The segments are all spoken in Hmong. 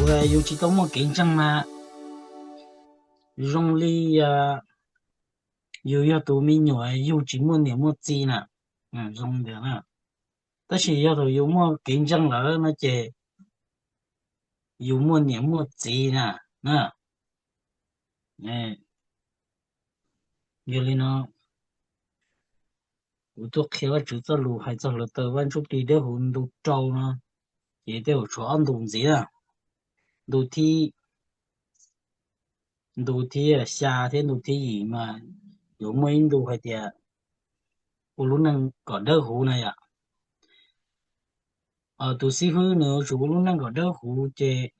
Yus tsis tau muaj kev ntseeg mas zoo li yus yog tus me nyuam yug tsis muaj niam muaj txiv na, zoo ntawd na. Tab sis yog thaum yus muaj kev ntseeg lawm no ces yus muaj niam muaj txiv na. Yog li no kuv tuaj qhia Vajtswv txoj lus hais txog hluav taws Vaj Ntsujplig Dawb Huv ntu rau no, ces tej zaum tshuav ob ntu ntxiv na. Ntu thib, ntu thib xya thiab ntu thib yim mas yuav muaj ib ntu hais tias ua lub neej kom dawb huv na yom. Tus xib hwb nws yuav tsum ua lub neej kom dawb huv ces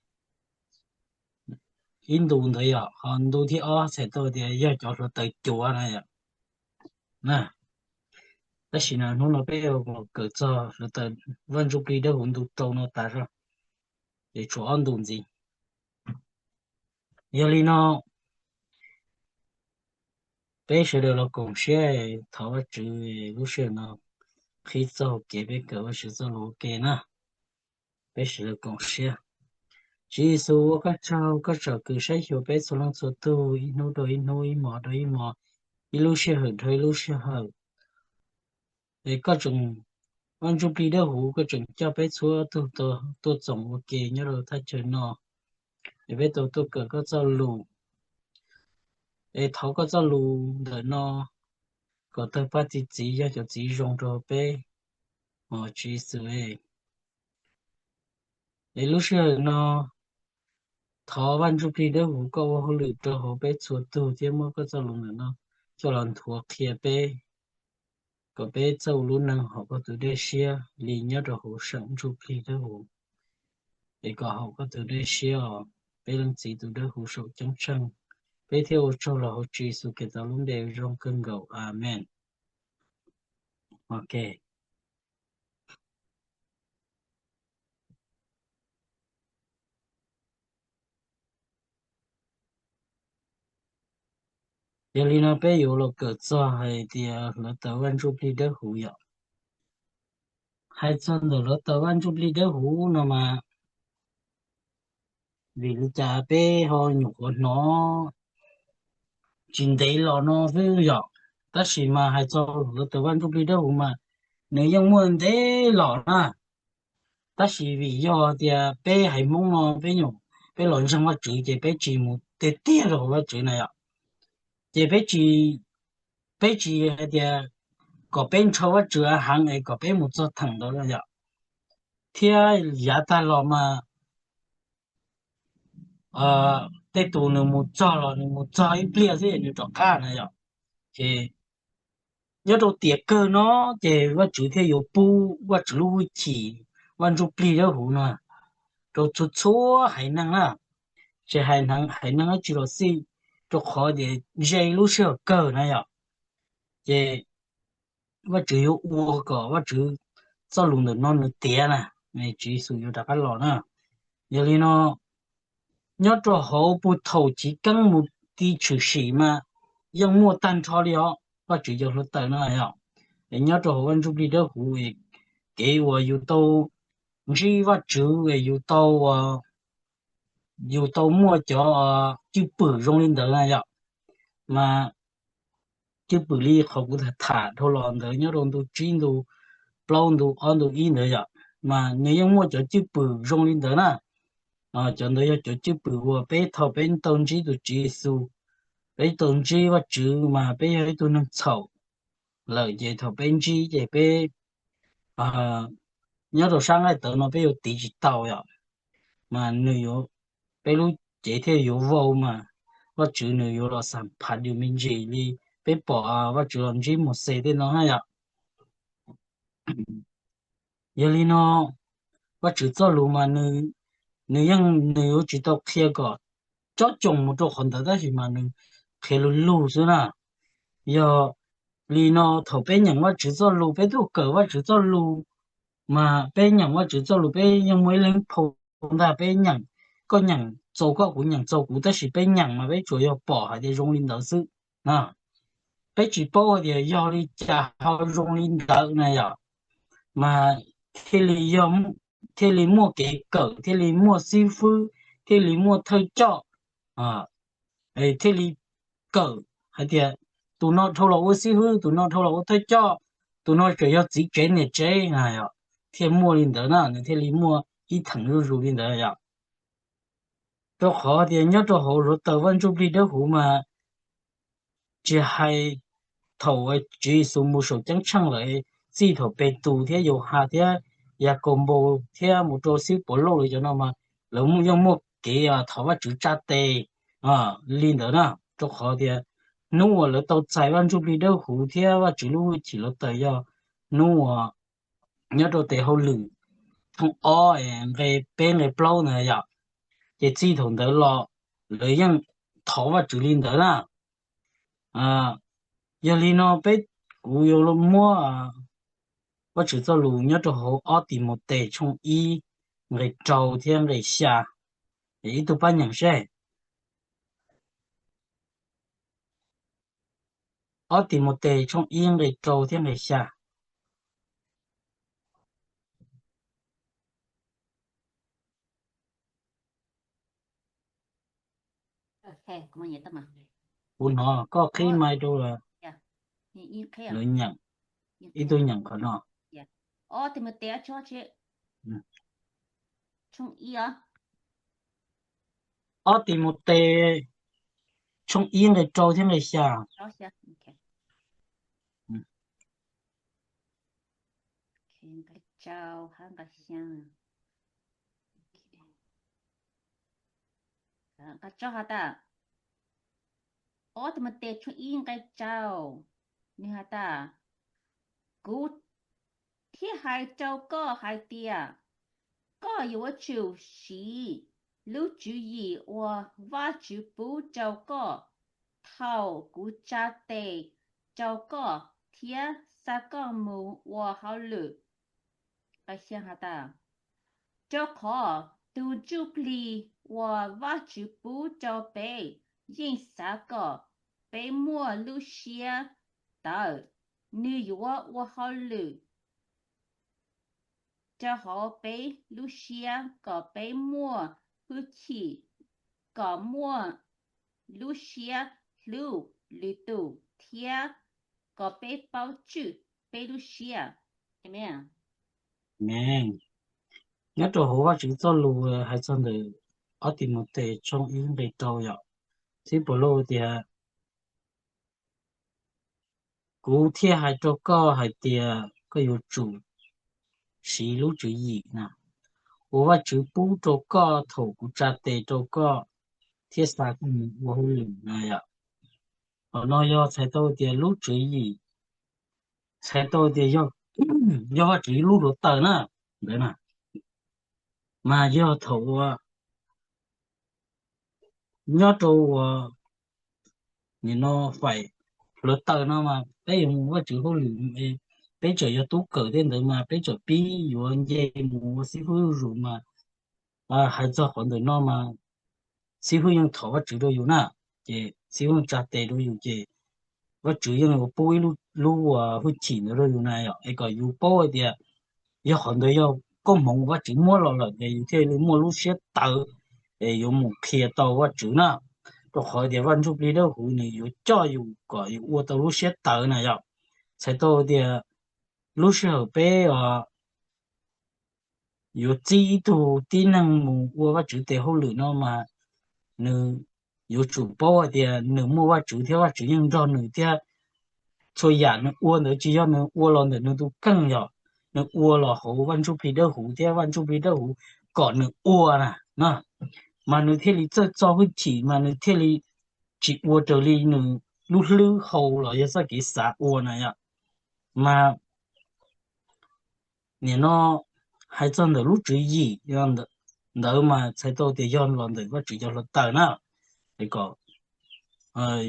ib ntu ntawd yom, ho ntu thib ob txhais tau tias yog cov hluav taws cuav na yom. Tab sis no hnub no peb yuav kawm txog hluav taws Vaj Ntsujplig Dawb Huv ntu rau no tas zog, ces tshuav ob ntu ntxiv. Yog li no peb sawv daws los koom siab thov Vajtswv lub sij hawm no qhib txoj hau kev peb kawm Vajtswv txoj lus ua ke na. Peb sawv daws koom siab. Tswv Yexus, ua koj tsaug, koj tsom kwm saib xyuas peb txhua leej txhua tug ib hnub rau ib hnub, ib hmos rau ib hmos, ib lub sij hawm dhau ib lub sij hawm. Es koj tseem, Vaj Ntsujplig Dawb Huv, koj tseem coj peb txhua tug tuaj txoos ua ke nyob rau thaj chaw no, es peb tau tuaj kawm koj txoj lus. Es thov koj txoj lus ntawm no kom tawg paj txi txiv yog cov txiv zoo rau peb, Tswv Yexus. Es lub sij hawm no thov Vaj Ntsujplig Dawb Huv koj ua hauj lwm rau hauv peb txhua tug thiab muab koj txoj lus ntawm no coj los nthuav qhia peb, kom peb txawj ua lub neej haum koj tus dej siab li nyob rau hauv seem Ntsujplig Dawb Huv. Es kom haum koj tus dej siab os, peb Leej Txiv tus dawb huv saum ceeb tsheej, peb thiaj ua tsaug los hauv Tswv Yexus Khetos lub npe zoo kawg nkaus. Amees. Ok. Yog li no peb yuav los kawm txog hais tias hluav taws Vaj Ntsujplig Dawb Huv yom. Hais txog ntawm hluav taws Vaj Ntsujplig Dawb Huv no mas, vim li cas peb ho nyuam qhuav hnov tsis ntev los no xwb yom. Tab sis mas hais txog hluav taws Vaj Ntsujplig Dawb Huv mas nws yeej muaj ntev los na. Tab sis vim yog tias peb haiv Hmoob no peb nyuam, peb los ntseeg Vajtswv ces peb tsis mus tiag tiag rau hauv Vajtswv na yom. Ces peb tsis, peb tsis hais tias kom peb ntshaw Vajtswv heev es kom peb mus txog theem ntawd no yom. Thiab yav tag los mas tej tus nws mus txog los nws mus txog ib pliag xwb nws rov qab na yom. Ces nyob rau tiam kawg no ces Vajtswv thiaj yuav pub Vajtswv lub hwj chim Vaj Ntsujplig Dawb Huv no rau txhua txhua haiv neeg na. Tsis hais haiv neeg dab tsi los xij, rau qhov tias ze lub sij hawm kawg na yom. Ces Vajtswv yuav ua kom Vajtswv txoj lus ntawm no nws tiav na, Tswv Yexus yuav rov qab los na. Yog li no nyob rau hauv puag thaum chiv keeb mus ti tshwm sim mas yeej muaj tag nrho li os, Vajtswv cov hluav taws no yom. Es nyob rau hauv Vaj Ntsujplig Dawb Huv es kev uas yus tau ntsib Vajtswv es yus tau, yus tau muaj cov cwj pwm zoo li ntawd na yom. Mas cwj pwm li qhov kuv tham tham dhau los ntawd nyob rau ntu tsib ntu plaub ntu ob ntu ib ntawd yom, mas nws yeej muaj cov cwj pwm zoo li ntawd na. Cov ntawd yog cov cwj pwm uas peb thaum peb tau ntsib tus Tswv Yexus, peb tau ntsib Vajtswv mas peb yog ib tug neeg txhaum lawm ces thaum peb ntsib ces peb nyob rau sab nqaij tawv no peb yuav tiv tsis tau yom. Mas nws yuav, peb lub cev thiaj yuav vau mas Vajtswv nws yuav los xam phav yus me ntsis li peb pom Vajtswv los ntsib Mauxes tej no na yom. Yog li no Vajtswv txoj lus mas nws yeej, nws yuav tsis tau qhia kom cob coos mus rau qhov ntawd tab sis mas nws qhia lug lug xwb na. Yog li no thaum peb nyeem Vajtswv txoj lus, peb tuaj kawm Vajtswv txoj lus, mas peb nyeem Vajtswv txoj lus peb yeej muaj ib leeg phau ntag, peb nyeem, koj nyeem txaus koj kuv nyeem txaus kuv tab sis peb nyeem mas peb tsuas yog pom hais tias zoo li ntawd xwb. Peb tsis paub hais tias yog li cas ho zoo li ntawd na yom. Mas thiaj li yog, thiaj li muaj kev kawm, thiaj li muaj xib fwb, thiaj li muaj thawj coj, thiaj li kawm hais tias tus no dhau los ua xib hwb, tus no dhau los ua thawj coj, tus no tseem yog txiv tsev niam tsev na yom. Thiaj muaj li ntawd na, nws thiaj li muaj ib theem zuj zus li ntawd yom. Rau qhov tias nyob rau hauv hluav taws Vaj Ntsuj Plig Dawb Huv mas tsis hais thaum Tswv Yexus mus saum ceeb tsheej lawm, txij thaum Petus thiab Yauhas thiab Yakaunpaus thiab mus rau xib hwb Paulauj lawv cov no mas lawv yeej muaj kev thov Vajtswv tsa tes li ntawd na. Rau qhov tias hnub uas lawv tau txais Vaj Ntsuj Plig Dawb Huv thiab Vajtswv lub hwj chim hluav taws yog hnub uas nyob rau tes hauj lwm tshooj ob nqe peb nqe plaub ntawd yom. Ces txij thaum ntawd los lawv yeej thov Vajtswv li ntawd na. Yog li no peb, kuv yuav muab Vajtswv txoj lus nyob rau hauv ob Timautes tshooj ib nqe rau thiab nqe xya, ib tug pab nyeem seb. Ob Timautes tshooj ib nqe rau thiab nqe xya. Kuv hnov koj qhib mai rau lawv nyeem, ib tug nyeem qhov no. Ob Timautes tshooj ib nqe rau thiab nqe xya. Nqe rau hab nqe xya. Nqe rau has tas, ob Timautes tshooj ib nqe rau, nws has tas, kuv thiaj hais rau koj hais tias, koj yuav tsum siv lub tswv yim uas Vajtswv pub rau koj thaum kuv tsa tes rau koj thiab xa koj mus ua hauj lwm. Rau qhov tus ntsuj plig uas Vajtswv pub rau peb yeej xav kom peb muaj lub siab tawv. Nws yuav ua hauj lwm rau hauv peb lub siab kom peb muaj hwj chim, kom muaj lub siab hlub lwm tus thiab kom peb paub tswj peb lub siab. Nyob rau hauv Vajtswv txoj lus hais txog ntawm ob Timautes tshooj ib nqe rau yom, txib puas lauj tias, kuv thiaj hais rau koj hais tias koj yuav tsum siv lub tswv yim na uas Vajtswv pub rau koj thaum kuv tsa tes rau koj thiab xa koj mus ua hauj lwm na yom. Qhov no yog txhais tau tias lub tswv yim, txhais tau tias yog Vajtswv lub hluav taws na, ntawd na, mas yog thaum uas nyob rau uas nim no faim hluav taws no mas peb yuav mus Vajtswv hauj lwm, peb tseem yog tub kawm tej ntawd mas peb tseem pib yuav nce mus ua xib hwb zuj zus mas hais txog qhov ntawm no mas xib hwb yeej thov Vajtswv rau yus na, ces xib hwb tsa tes rau yus ces Vajtswv yeej yuav pub ib lub, lub hwj chim ntawd rau yus na yom, es kom yus paub hais tias yog qhov ntawd yog koob hmoov Vajtswv muab los lawm ces yus thiaj li muaj lub siab tawv es yuav mus qhia tau Vajtswv na. Rau qhov tias Vaj Ntsuj Plig Dawb Huv nws yuav coj yus kom yus ua tau lub siab tawv na yom. Txhais tau tias lub sij hawm peb yuav txib ib tug tib neeg mus ua Vajtswv tes hauj lwm no mas nws yuav tsum paub hais tias nws muaj Vajtswv thiab Vajtswv yeej nrog nws thiab txhua yam nws ua ntawd tsis yog nws ua los ntawm nws tus kheej yom, nws ua los hauv Vaj Ntsuj Plig Dawb Huv thiab Vaj Ntsuj Plig Dawb Huv kom nws ua na, mas nws thiaj li txawj txo hwj chim mas nws thiaj li tsis ua raws li nws lub hlwb hau los yog txoj kev xav ua na yom. Mas nim no hais txog ntawm lub tswv yim ntawd mas txhais tau tias yog los ntawm Vajtswv cov hluav taws na, es kom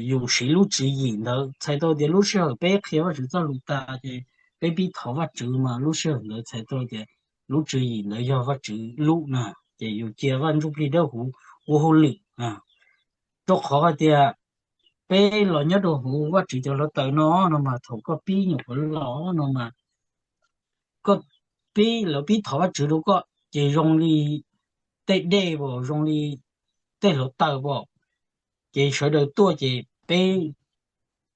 yus siv lub tswv yim ntawd. Txhais tau tias lub sij hawm peb qhia Vajtswv txoj lus tas ces peb pib thov Vajtswv mas lub sij hawm ntawd txhais tau tias lub tswv yim ntawd yog Vajtswv lub na, ces yus cia Vaj Ntsuj Plig Dawb Huv ua hauj lwm. Rau qhov hais tias peb los nyob rau hauv Vajtswv cov hluav taws no, no mas thaum koj pib nyuam qhuav los no mas koj pib, lawv pib thov Vajtswv rau koj ces zoo li tej dej uas zoo li tej hluav taws pom, ces sawv daws tuaj ces peb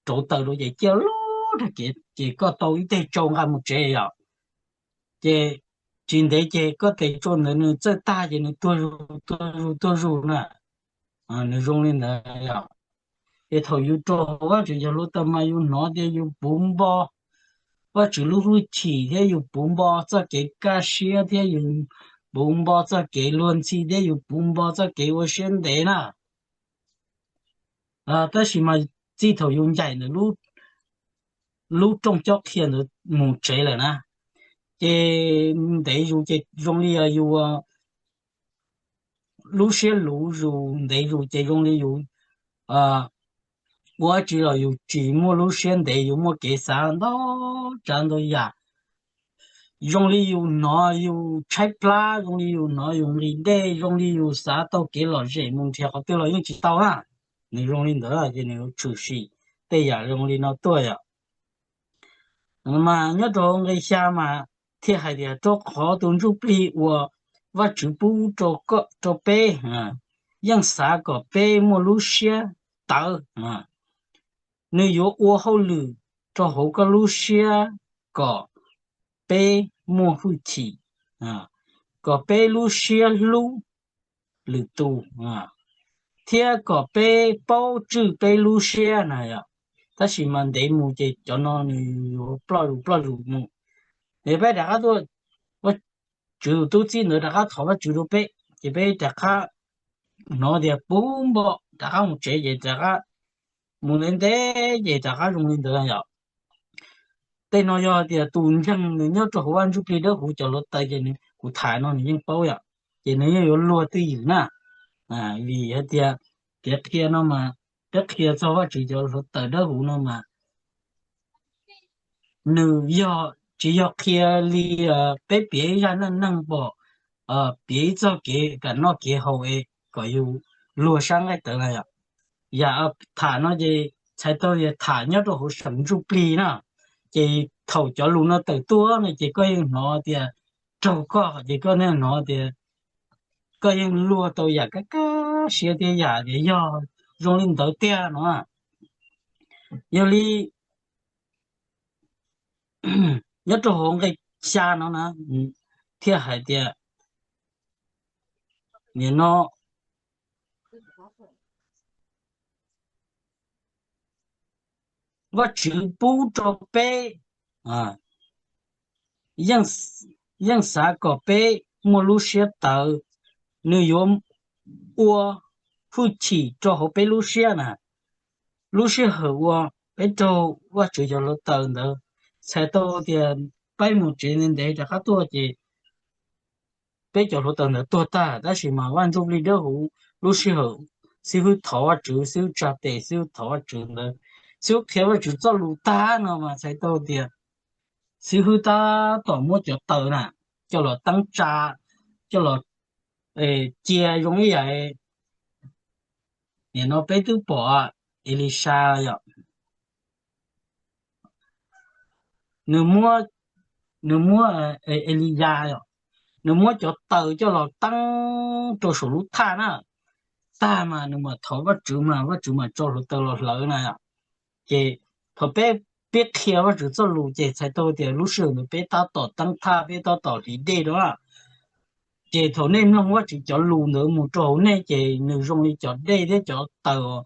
rauv taws rau ces ciaj lub rag kev ces koj tau ib teg tsau nqa mus tsev yom. Ces tsis ntev ces koj tes tsau ntawd nws txawj tag ces nws tuag zus tuag zus tuag zus na. Nws zoo li ntawd yom. Ces thaum yus rau hauv Vajtswv cov hluav taws mas yus hnov tias yus puv npo Vajtswv lub hwj chim thiab yus puv npo txoj kev kaj siab thiab yus puv npo txoj kev luag ntxhi thiab yus puv npo txoj kev ua siab ntev na. Tab sis mas txij thaum yus ncaim ntawm lub rooj cob qhia ntawd mus tsev lawm na, ces ntev zus ces zoo li yus lub siab luv zus ntev zus ces zoo li yus ua tsi los yus tsis muaj lub siab ntev, yus muaj kev xav ntau tsav ntau yam, zoo li yus hnov yus tshaib plab, zoo li yus hnov yus nqis dej, zoo li yus xav tau kev lom zem mus nrhiav qhov twg los yeej tsis tau na. Nws zoo li ntawd ces nws yuav tshwm sim tej yam zoo li no tuaj yom. Mas nyob rau hauv nqe xya mas thiaj hais tias rau qhov tus ntsuj plig uas Vajtswv pub rau peb yeej xav kom peb muaj lub siab tawv, nws yuav ua hauj lwm rau hauv koj lub siab kom peb muaj hwj chim, kom peb lub siab hlub lwm tus, thiab kom peb paub tswj peb lub siab na yom. Tab sis mas ntev mus ces cov no nws yuav ploj zus ploj zus mus. Ces peb rov qab tuaj, Vajtswv tus tub txib ntawd rov qab thov Vajtswv rau peb, ces peb rov qab hnov tias puv npo rov qab mus tsev ces rov qab mus ntev ntev ces rov qab zoo li ntawd yom. Tej no yog tias tus ntseeg nws nyob rau hauv Vaj Ntsuj Plig Dawb Huv cov hluav taws ces nws, kuv tham no nws yeej paub yom, ces nws yeej yuav luag twj ywm na. Vim hais tias kev qhia no mas peb qhia txog Vajtswv cov hluav taws dawb huv no mas nws yog tsis yog qhia li peb piav ib zaj neej neeg pom, piav ib txoj kev kam noj kev haus es kom yus luag sab nqaij tawv na yom. Yam tham no ces txhais tau tias tham nyob rau hauv seem ntsuj plig na, ces thaum cov lus no tawm tuaj no ces koj yeej hnov tias raug koj, ces koj yeej hnov tias koj yeej luag tau yam kaj kaj siab thiab yam tias yog zoo li ntawd tiag no. Yog li nyob rau hauv nqe xya no na, thiaj hais tias nim no Vajtswv pub rau peb, yeej xav kom peb muaj lub siab tawv, nws yuav ua hwj chim rau hauv peb lub siab na. Lub sij hawm uas peb raug Vajtswv cov hluav taws ntawd, txhais tau tias peb mus tsev ntev ntev rov qab tuaj ces peb cov hluav taws ntawd tuag tag, tab sis mas Vaj Ntsuj Plig Dawb Huv lub sij hawm xib hwb thov Vajtswv, xib hwb tsa tes xib hwb thov Vajtswv ntawd, xib hwb qhia Vajtswv txoj lus tag no mas txhais tau tias xib hwb tab tom muab cov taws na coj los teeb tsa, coj los cia zoo ib yam nim no peb twb pom Elisas yom, nws muab, nws muab Eliyas yom, nws muab cov taws coj los teeb rau saum lub thaj na, tag mas nws mam thov Vajtswv mas Vajtswv mam tso hluav taws los hlawv na yom. Ces thaum peb, peb qhia Vajtswv txoj lus ces txhais tau tias lub sij hawm ntawd peb tab tom teeb thaj, peb tab tom hliv dej rau na. Ces thaum nej mloog Vajtswv cov lus ntawd mus rau hauv nej ces nws zoo li cov dej thiab cov taws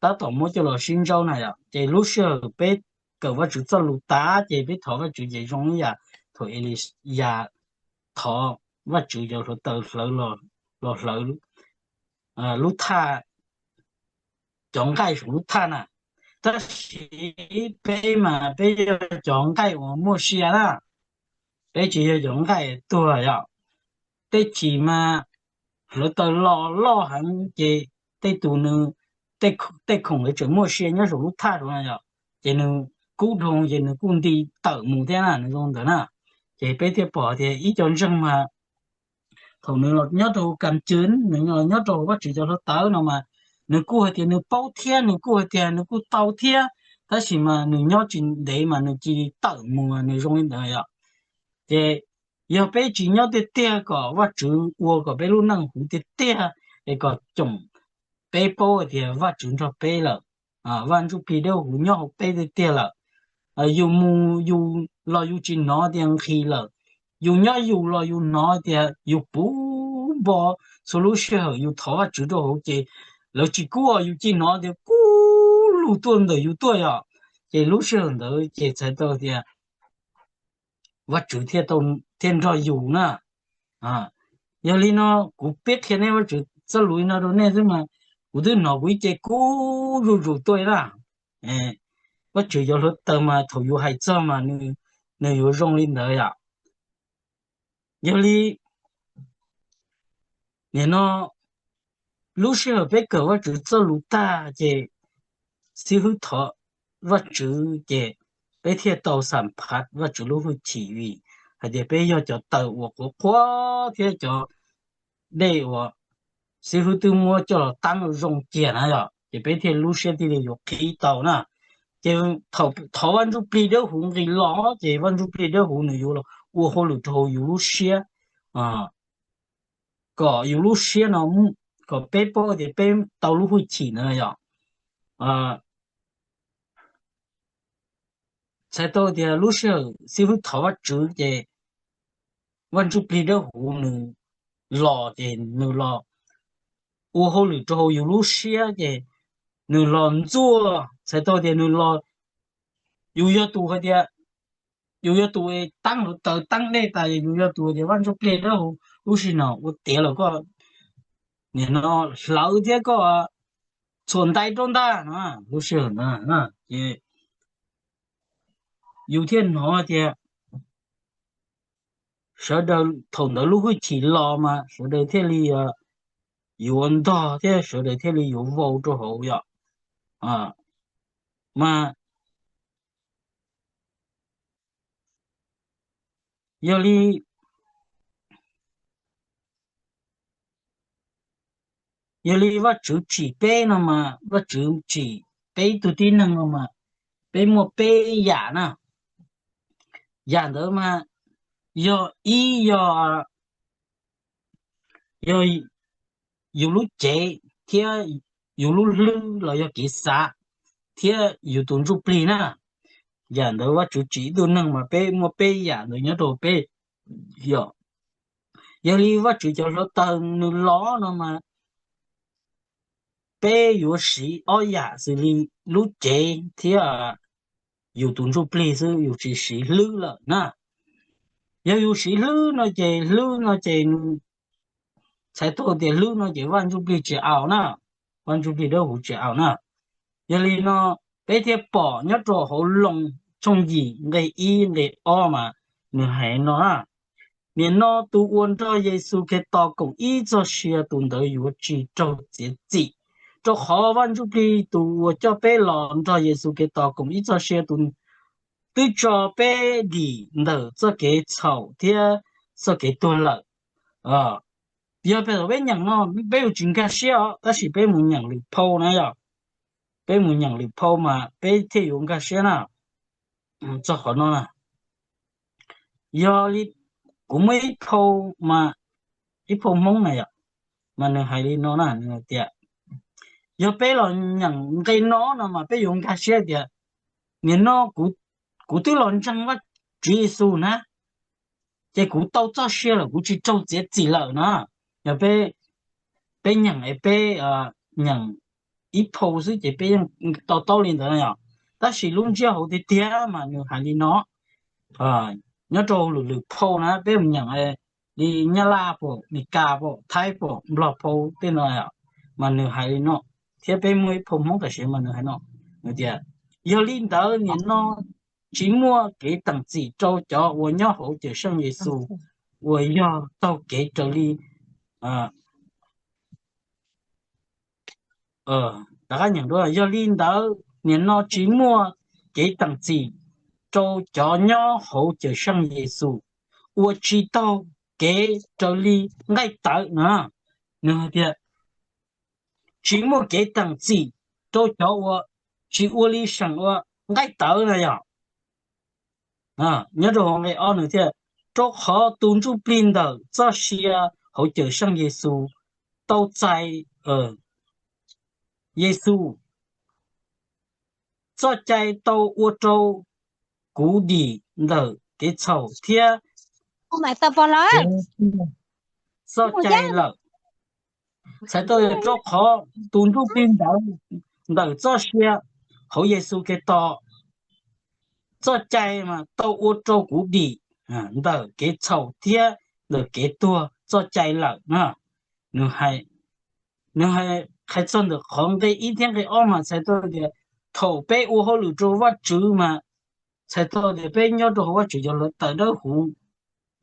tab tom muab coj los sib ntsaub na yom. Ces lub sij hawm peb kawm Vajtswv txoj lus tas ces peb thov Vajtswv ces zoo ib yam thaum Eliyas thov Vajtswv cov hluav taws hlawv los hlawv lub thaj, cov nqaij saum lub thaj na. Tab sis peb mas peb yog cov nqaij uas muaj sia na, peb tsis yog cov nqaij tuag yom. Tej chim mas hluav taws los loj heev ces tej tus nws, tej khoom ntawd tseem muaj sia nyob saum lub thaj rau na yom, ces nws kub dhau ces nws kuj nti tawm mus thiab na, nws zoo ntawd na. Ces peb thiaj pom tias ib co ntseeg mas thaum nws los nyob rau kam cwv, nws los nyob rau Vajtswv cov hluav taws no mas nws kuj hais tias nws paub thiab, nws kuj hais tias nws kuj tau thiab, tab sis mas nws nyob tsis ntev mas nws cia li tawm mus, nws zoo li ntawd yom. Ces yog peb tsis nyob tiag tiag kom Vajtswv ua kom peb lub neej huv tiag tiag, es kom coom peb paub tias Vajtswv nrog peb lawm, Vaj Ntsuj Plig Dawb Huv nyob hauv peb tiag tiag lawm. Yus mus yus los yus tsis hnov tias nqhis lawm, yus nyob yus los yus hnov tias yus puv npo, txhua lub sij hawm yus thov Vajtswv rau hauv ces lawv tsis kub, yus cia hnov tias kub lug tuaj ntawm yus tuaj yom. Ces lub sij hawm ntawd ces txhais tau tias Vajtswv thiaj nrog yus na. Yog li no kuv pib qhia nej Vajtswv txoj lus li no rau nej xwb mas kuv twb hnov kuv ib ce kub zuj zus tuaj li na. Vajtswv cov hluav taws mas thaum yus hais txog mas nws yuav zoo li ntawd yom. Yog li nim no lub sij hawm peb kawm Vajtswv txoj lus tag ces xib hwb thov Vajtswv ces peb thiaj tau xam phav Vajtswv lub hwj chim vim hais tias peb yog cov taws uas qhuav qhuav thiab cov dej uas xib hwb twb muab coj los tab zoo kiag na yom, ces peb thiaj lub siab thiaj li yuav qhib tau na. Ces thov Vaj Ntsuj Plig Dawb Huv nqis los ces Vaj Ntsuj Plig Dawb Huv nws yuav los ua hauj lwm rau hauv yus lub siab, kom yus lub siab no, kom peb paub tias peb tau lub hwj chim na yom. Txhais tau tias lub sij hawm xib hwb thov Vajtswv ces Vaj Ntsuj Plig Dawb Huv nws los ces nws los ua hauj lwm rau hauv yus lub siab ces nws los ntxuaj, txhais tau tias nws los, yus yog tus hais tias, yus yog tus taab hluav taws taab dej tas, yus yog tus tias Vaj Ntsuj Plig Dawb Huv, lub sij hawm no ua tiav los koj nim no hlawv thiab koj txhuam ntais rau ntag no, lub sij hawm ntawd ces yus thiaj hnov tias sawv daws thaum ntawd lub hwj chim los mas sawv daws thiaj li yuav ntog thiab sawv daws thiaj li yuav vau rau hauv yom. Mas yog li, yog li Vajtswv tsim peb no mas Vajtswv tsim peb ib tug tib neeg no mas peb muaj peb yam na. Yam ntawd mas yog ib yog, yog yus lub cev thiab yus lub hlwb los yog kev xav thiab yus tus ntsuj plig na. Yam ntawd Vajtswv tsim ib tug neeg mas peb muaj peb yam ntawd nyob rau peb yom. Yog li Vajtswv cov hluav taws nws los no mas peb yuav siv ob yam xws li lub cev thiab yus tus ntsuj plig xwb, yus tsis siv hlwb lawm na. Yog yus siv hlwb no ces hlwb no ces txhais tau tias hlwb no ces Vaj Ntsuj Plig tsis aus na, Vaj Ntsuj Plig Dawb Huv tsis aus na. Yog li no peb thiaj pom nyob rau hauv Loos tshooj yim nqe ib nqe ob mas nws hais no na: Nim no tus uas nrog Yexus Khetos koom ib txoj sia, tus ntawd yuav tsis raug txiav txim, rau qhov Vaj Ntsuj Plig tus uas coj peb los nrog Yexus Khetos koom ib txoj sia, tus twb tso peb dim ntawm txoj kev txhaum thiab txoj kev tuag lawm. Yog peb thaum peb nyeem no peb yuav tsis nkag siab os, tab sis peb mus nyeem lwm phau na yom. Peb mus nyeem lwm phau mas peb thiaj yuav nkag siab na. Txog qhov no na, yog li kuv muaj ib phau mas, ib phau Hmoob na yom, mas nws hais li no na, nws hais tias, yog peb los nyeem nqe no no mas peb yuav nkag siab tias, nim no kuv twb los ntseeg Vajtswv Yexus na, ces kuv tau txoj sia lawm, kuv tsis raug txiav txim lawm na. Yog peb, peb nyeem es peb nyeem ib phau xwb ces peb yeej to taub li ntawd na yom. Tab sis lub ntsiab hauv tiag tiag mas nws hais li no, nyob rau lwm lwm phau na, peb mus nyeem li Nyab Laj pom, Mes Kas pom, Thaib pom, Nplog phau tej no, mas nws hais li no, thiab peb muaj ib phau Hmoob tam sim mas nws hais no, nws tias, yog li ntawd nim no tsis muaj kev teem txim rau cov uas nyob hauv Cawmseej Yexus uas yog taug kev raws li Rov qab nyeem dua, yog li ntawd nim no tsis muaj kev teem txim rau cov nyob hauv Cawmseej Yexus uas tsis taug kev raws li nqaij tawv na. Nws hais tias tsis muaj kev teem txim rau cov uas tsis ua li seem ua nqaij tawv na yom. Nyob rau hauv nqe ob nws thiaj, rau qhov tus ntsuj plig ntawm txoj sia hauv Cawmseej Yexus tau txais Yexus, txoj cai tau ua rau kuv dim ntawm kev txhaum thiab txoj cai lawm. Txhais tau tias rau qhov tus ntsuj plig ntawd ntawm txoj sia hauv Yexus Khetos, txoj cai mas tau ua rau kuv dim ntawm kev txhaum thiab ntawm kev tuag txoj cai lawm na. Nws hais, nws hais txog ntawm qhov nqe ib thiab nqe ob mas txhais tau tias thaum peb ua hauj lwm rau Vajtswv mas txhais tau tias peb nyob rau hauv Vajtswv cov hluav taws dawb huv,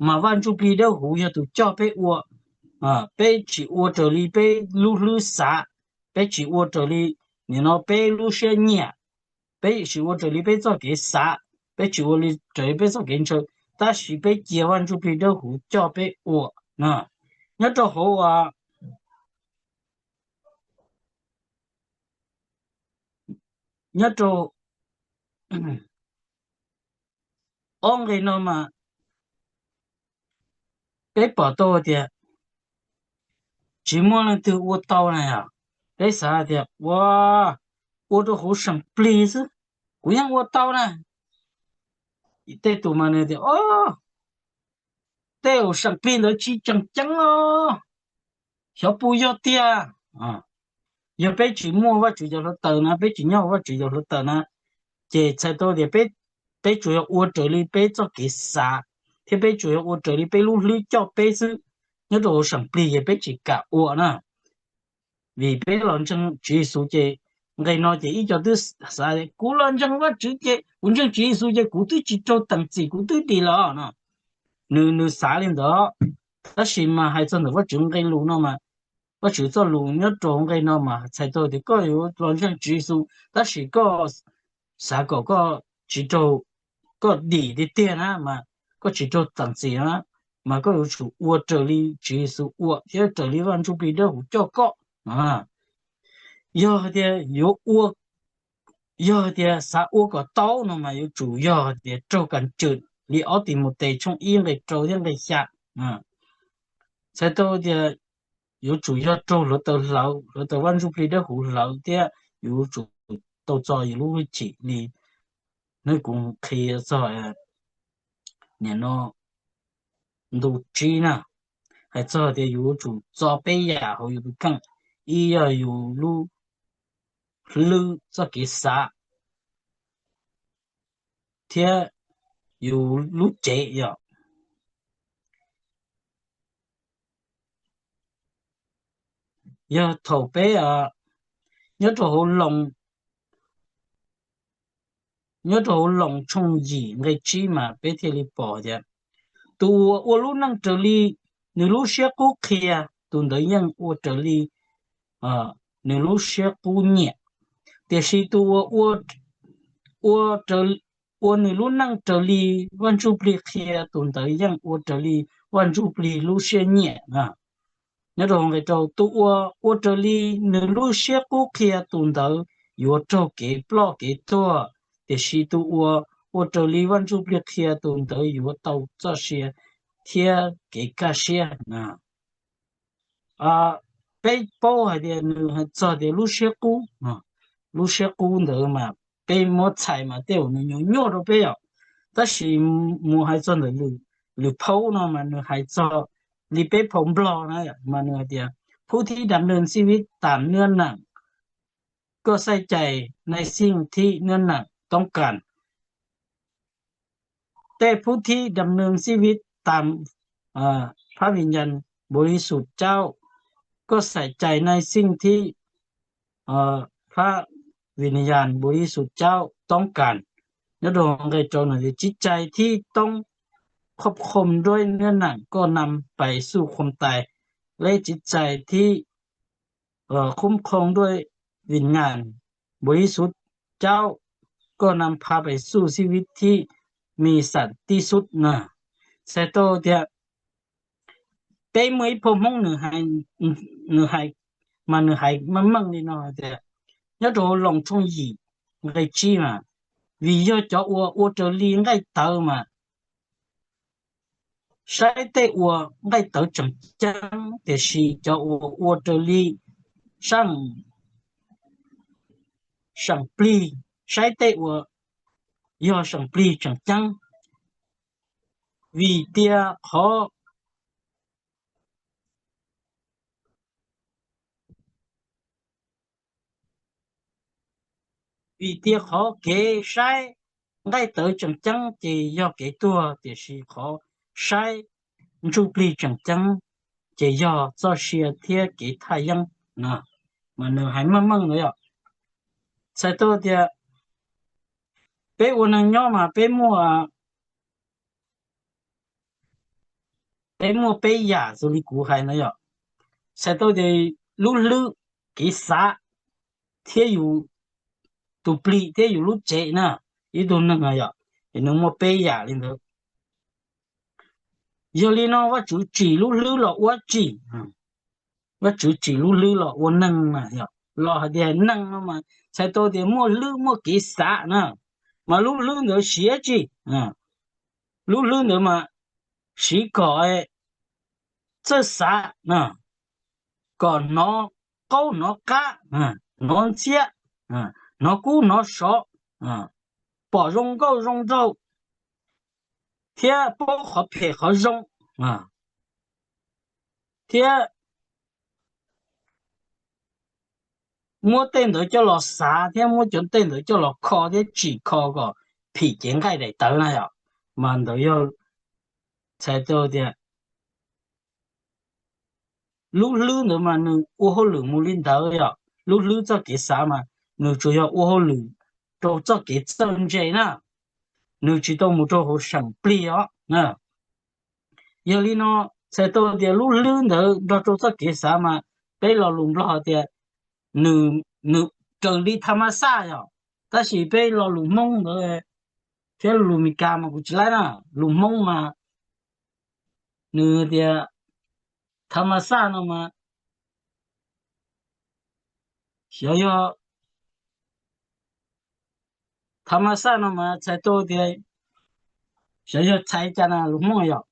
mas Vaj Ntsuj Plig Dawb Huv yog tus coj peb ua. Peb tsis ua raws li peb lub hlwb xav, peb tsis ua raws li nim no peb lub siab nyiam, peb tsis ua raws li peb txoj kev xav, peb tsis ua li raws li peb txoj kev ntshaw, tab sis peb cia Vaj Ntsuj Plig Dawb Huv coj peb ua. Nyob rau hauv nyob rau ob nqe no mas peb pom tau tias tsis muaj leej twg ua tau na yom. Peb xav tias ua, ua rau hauv seem plig xwb, kuv yeej ua tau na. Tej tus mas nws tias o, tej uas seem plig ntawd tsis tseem ceeb os, xyov puas yog tiag. Yog peb tsis muaj Vajtswv cov hluav taws na, peb tsis nyob hauv Vajtswv cov hluav taws na, ces txhais tau tias peb tsuas yog ua raws li peb txoj kev xav, thiab peb tsuas yog ua raws li peb lub hlwb coj peb xwb. Nyob rau hauv seem plig ces peb tsis kam ua na. Vim peb los ntseeg Tswv Yexus ces nqe no ces ib co twb xav tias kuv los ntseeg Vajtswv ces kuv ntseeg Tswv Yexus ces kuv twb tsis raug teem txim, kuv twb dim lawm no. Nws, nws xav li ntawd, tab sis mas hais txog ntawm Vajtswv nqe lus no mas Vajtswv txoj lus nyob rau nqe no mas txhais tau tias koj yuav los ntseeg Tswv Yexus tab sis koj xav kom koj tsis raug, koj dim tiag tiag na mas koj tsis raug teem txim na, mas koj yuav tsum ua raws li Tswv Yexus ua thiab raws li Vaj Ntsuj Plig Dawb Huv coj koj. Yog tias yuav ua, yog tias xav ua kom tau no mas yuav tsum yog tias raug kam tswm li ob Timautes tshooj ib nqe rau thiab nqe xya. Txhais tau tias yuav tsum yog raug hluav taws hlawv, hluav taws Vaj Ntsuj Plig Dawb Huv hlawv thiab yuav tsum tau txo yus lub hwj chim li hnub kuv qhia txog nim no ntu tsib na, hais txog tias yus yuav tsum txo peb yam hauv yus tus kheej. Ib yog yus lub hlwb txoj kev xav thiab yus lub cev yom. Yog thaum peb nyob rau hauv Loos, nyob rau hauv Loos tshooj yim nqe tsib mas peb thiaj li pom tias tus uas ua lub neej raws li nws lub siab qub qhia, tus ntawd yeej ua raws li nws lub siab qub nyiam. Tiam sis tus uas ua nws lub neej raws li Vaj Ntsuj Plig qhia, tus ntawd yeej ua raws li Vaj Ntsuj Plig lub siab nyiam. Nyob rau nqe rau, tus uas ua raws li nws lub siab qub qhia, tus ntawd yuav raug kev ploj kev tuag, tiam sis tus uas ua raws li Vaj Ntsuj Plig qhia, tus ntawd yuav tau txoj sia thiab kev kaj siab. Peb paub hais tias nws hais txog tias lub siab qub, lub siab qub ntawd mas peb muab txhais mas tej uas nws nyuaj nyuaj rau peb yom. Tab sis mus hais txog ntawm lwm phau no mas nws hais txog li peb phau Nplog na, mas nws hais tias ผู้ที่ดำเนินชีวิตตามเนื้อหนัง ก็ใส่ใจในสิ่งที่เนื้อหนังต้องการ Tej ผู้ที่ดำเนินชีวิตตามพระวิญญาณบริสุทธิ์เจ้าก็ใส่ใจในสิ่งที่พระวิญญาณบริสุทธิ์เจ้า ต้องการ. Nyob rau nqe rau no,จิตใจที่ต้องควบคุมด้วยเนื้อหนังก็นำไปสู่ความตาย และจิตใจที่คุ้มครองด้วยวิญญาณบริสุทธิ์เจ้าก็นำพาไปสู่ชีวิตที่มีสันติสุข นะ. Txhais tau tias peb muaj ib phau Hmoob nws hais, nws hais, mas nws hais meej meej li no tias, nyob rau Loos tshooj yim nqe tsib mas, vim yog cov uas ua raws li nqaij tawv mas saib tej uas nqaij tawv tseem ceeb, tiam sis cov uas ua raws li seem plig, saib tej uas yog seem plig tseem ceeb. Vim tias qhov Vim tias qhov kev saib nqaij tawv tseem ceeb ces yog kev tuag, tiam sis qhov saib ntsuj plig tseem ceeb ces yog txoj sia thiab kev thaj yeeb. Mas nws hais meej meej ntawd yom. Txhais tau tias peb ua neeg nyob mas peb muaj peb muaj peb yam xws li kuv hais no yom. Txhais tau tias lub hlwb, kev xav, thiab yus tus plig thiab yus lub cev na, ib tug neeg no yom, es nws muaj peb yam li ntawd. Yog li no Vajtswv tsim lub hlwb los ua tsi? Vajtswv tsim lub hlwb los ua neeg na yom. Los hais tias neeg no mas txhais tau tias muaj hlwb muaj kev xav na, mas lub hlwb ntawd siv tsi? Lub hlwb ntawd mas siv kom txawj xav, kom hnov qaub hnov qab, hnov ntxhiab, hnov kub hnov sov, pom zoo nkauj zoo nraug, thiab paub qhov phem qhov zoo, thiab muab tej ntawd coj los xav thiab muab cov tej ntawd coj los kho thiab tsim kho kom phim cev nqaij daim tawv na yom. Mas ntawd yog txhais tau tias lub hlwb ntawd mas nws ua hauj lwm mus li ntawd yom. Lub hlwb txoj kev xav mas nws tsuas yog ua hauj lwm rau txoj kev txawj ntse na, nws tsis tau mus rau hauv seem plig os. Yog li no txhais tau tias lub hlwb ntawd nrog rau txoj kev xav mas peb lo lus Nplog tias nws raws li tha ma xaj yom, tab sis peb lo lus Hmoob ntawd thiab lus Meskas mas kuv tsis laib na, lus Hmoob mas nws tias tha ma xaj no mas xyov yog tha ma xaj no mas txhais tau tias xyov yog txhais cas na lus Hmoob yom.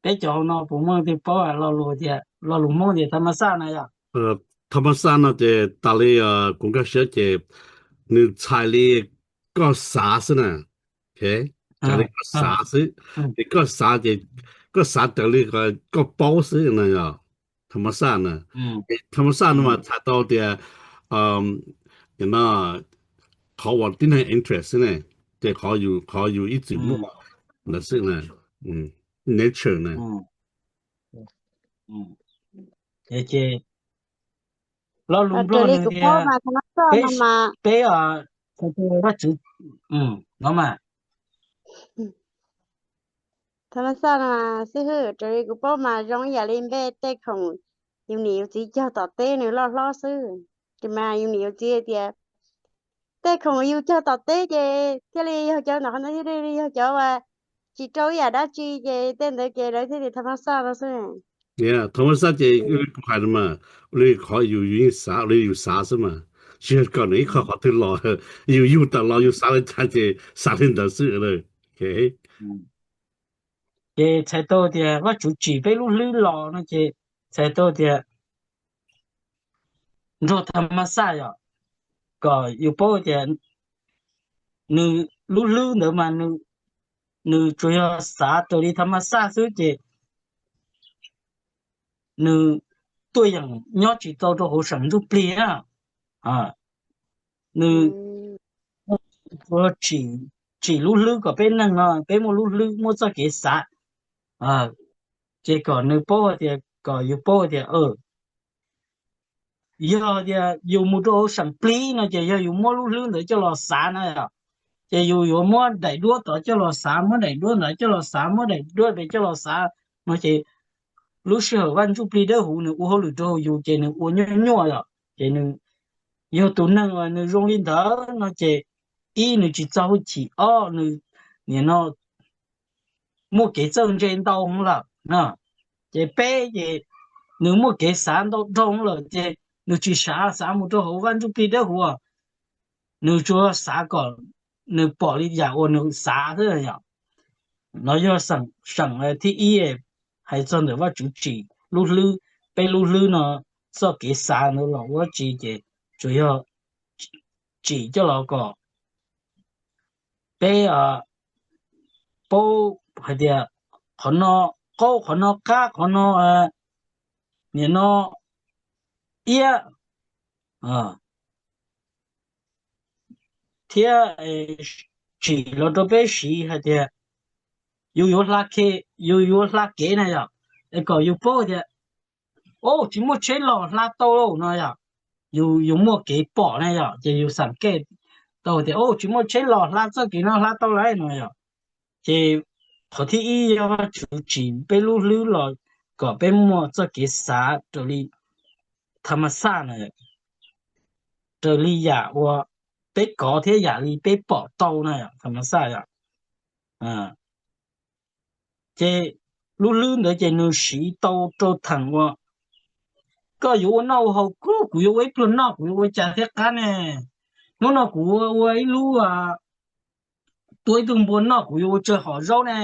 Peb cov hauv no puas muaj leej twg paub lo lus tias lo lus Hmoob tias tha ma xaj na yom? Tha ma xaj no ces tas li kuv nkag siab ces nws txhais li koj xav xwb na. Txhais li koj xav xwb, es koj xav ces koj xav raws li koj paub xwb no yog tha ma xaj na. Tha ma xaj no mas txhais tau tias qhov uas tib neeg interest xwb ne, ces qhov yus ib txwm muaj ntawd xwb na, nature na. Lo lus Nplog nws tias peb, peb, Vajtswv, no mas tha ma xaj no xib hwb, raws li kuv paub mas zoo ib yam li npe tej khoom yus niam yus txiv cog tom teb nws loj hlob xwb. Ces mas yus niam yus txiv tias tej khoom yus cog tom teb ces thiaj li yog cov ntawm qhov ntawd thiaj li yog cov uas tsis rau ib yam dab tsi ces tej ntawd ces lawv thiaj li tha ma xaj no xwb. Tha ma xaj ces kuv hais mas ua li qhov yus, yus yeej xav ua li yus xav xwb mas, tsis yog kom nws ib qho qhov twg los, yus yug tawm los yus xav li cas ces xav li ntawd xwb. Ces txhais tau tias Vajtswv tsim peb lub hlwb los no ces txhais tau tias nrog tha ma xaj yom, kom yus paub tias nws lub hlwb ntawd mas nws tsuas yog xav raws li tha ma xaj xwb ces nws tuaj yeem nyob tsis tau rau hauv seem ntsuj plig na. Nws tsuas tsim lub hlwb kom peb neeg no peb muaj lub hlwb muaj txoj kev xav, ces kom nws paub tias, kom yus paub tias yog tias yus mus rau hauv seem plig no ces yog yus muab lub hlwb ntawd coj los xav na yom, ces yus yuav muab daim duab tod coj los xav, muab daim duab ntawd coj los xav, muab daim duab pem coj los xav no ces lub sij hawm Vaj Ntsuj Plig Dawb Huv nws ua hauj lwm rau hauv yus ces nws ua nyuaj nyuaj yom, ces nws yog tus neeg uas nws zoo li ntawd no ces ib nws tsis txo hwj chim, ob nws nim no muaj kev txawj ntse ntau lawm na, ces peb ces nws muaj kev xav ntau dhau lawm ces nws tsis xav xav mus rau hauv Vaj Ntsuj Plig Dawb Huv, nws tsuas xav kom nws pom li yam uas nws xav xwb yom. No yog seem thib ib, hais txog ntawm Vajtswv tsim lub hlwb, peb lub hlwb no txoj kev xav ntawd los ua dab tsi ces tsuas yog tsim coj los kom peb paub hais tias qhov no qaub, qhov no qab, qhov no nim no iab thiab tsim los rau peb siv hais tias yus yuav hla, yus yuav hla kev na yom, es kom yus paub tias, o, tsis muaj tsheb los hla tau lauj no yom. Yus, yus muaj kev pom na yom, ces yus xam kej tau tias, o, tsis muaj tsheb los hla txoj kev no hla tau lawm no yom. Ces qhov thib ib yog Vajtswv tsim peb lub hlwb los kom peb muaj txoj kev xav raws li tha ma xaj na, raws li yam uas peb kov thiab yam li peb pom tau na yom, tha ma xaj yom. Ces lub hlwb ntawd ces nws siv tau rau theem uas koj yuav ua noj ua haus, kuv, kuv yuav ua ib pluag noj, kuv yuav ua cas thiab qab ne. Hnub no kuv ua ib lub tua ib tug npua noj, kuv yuav ua tsawg hom zaub ne.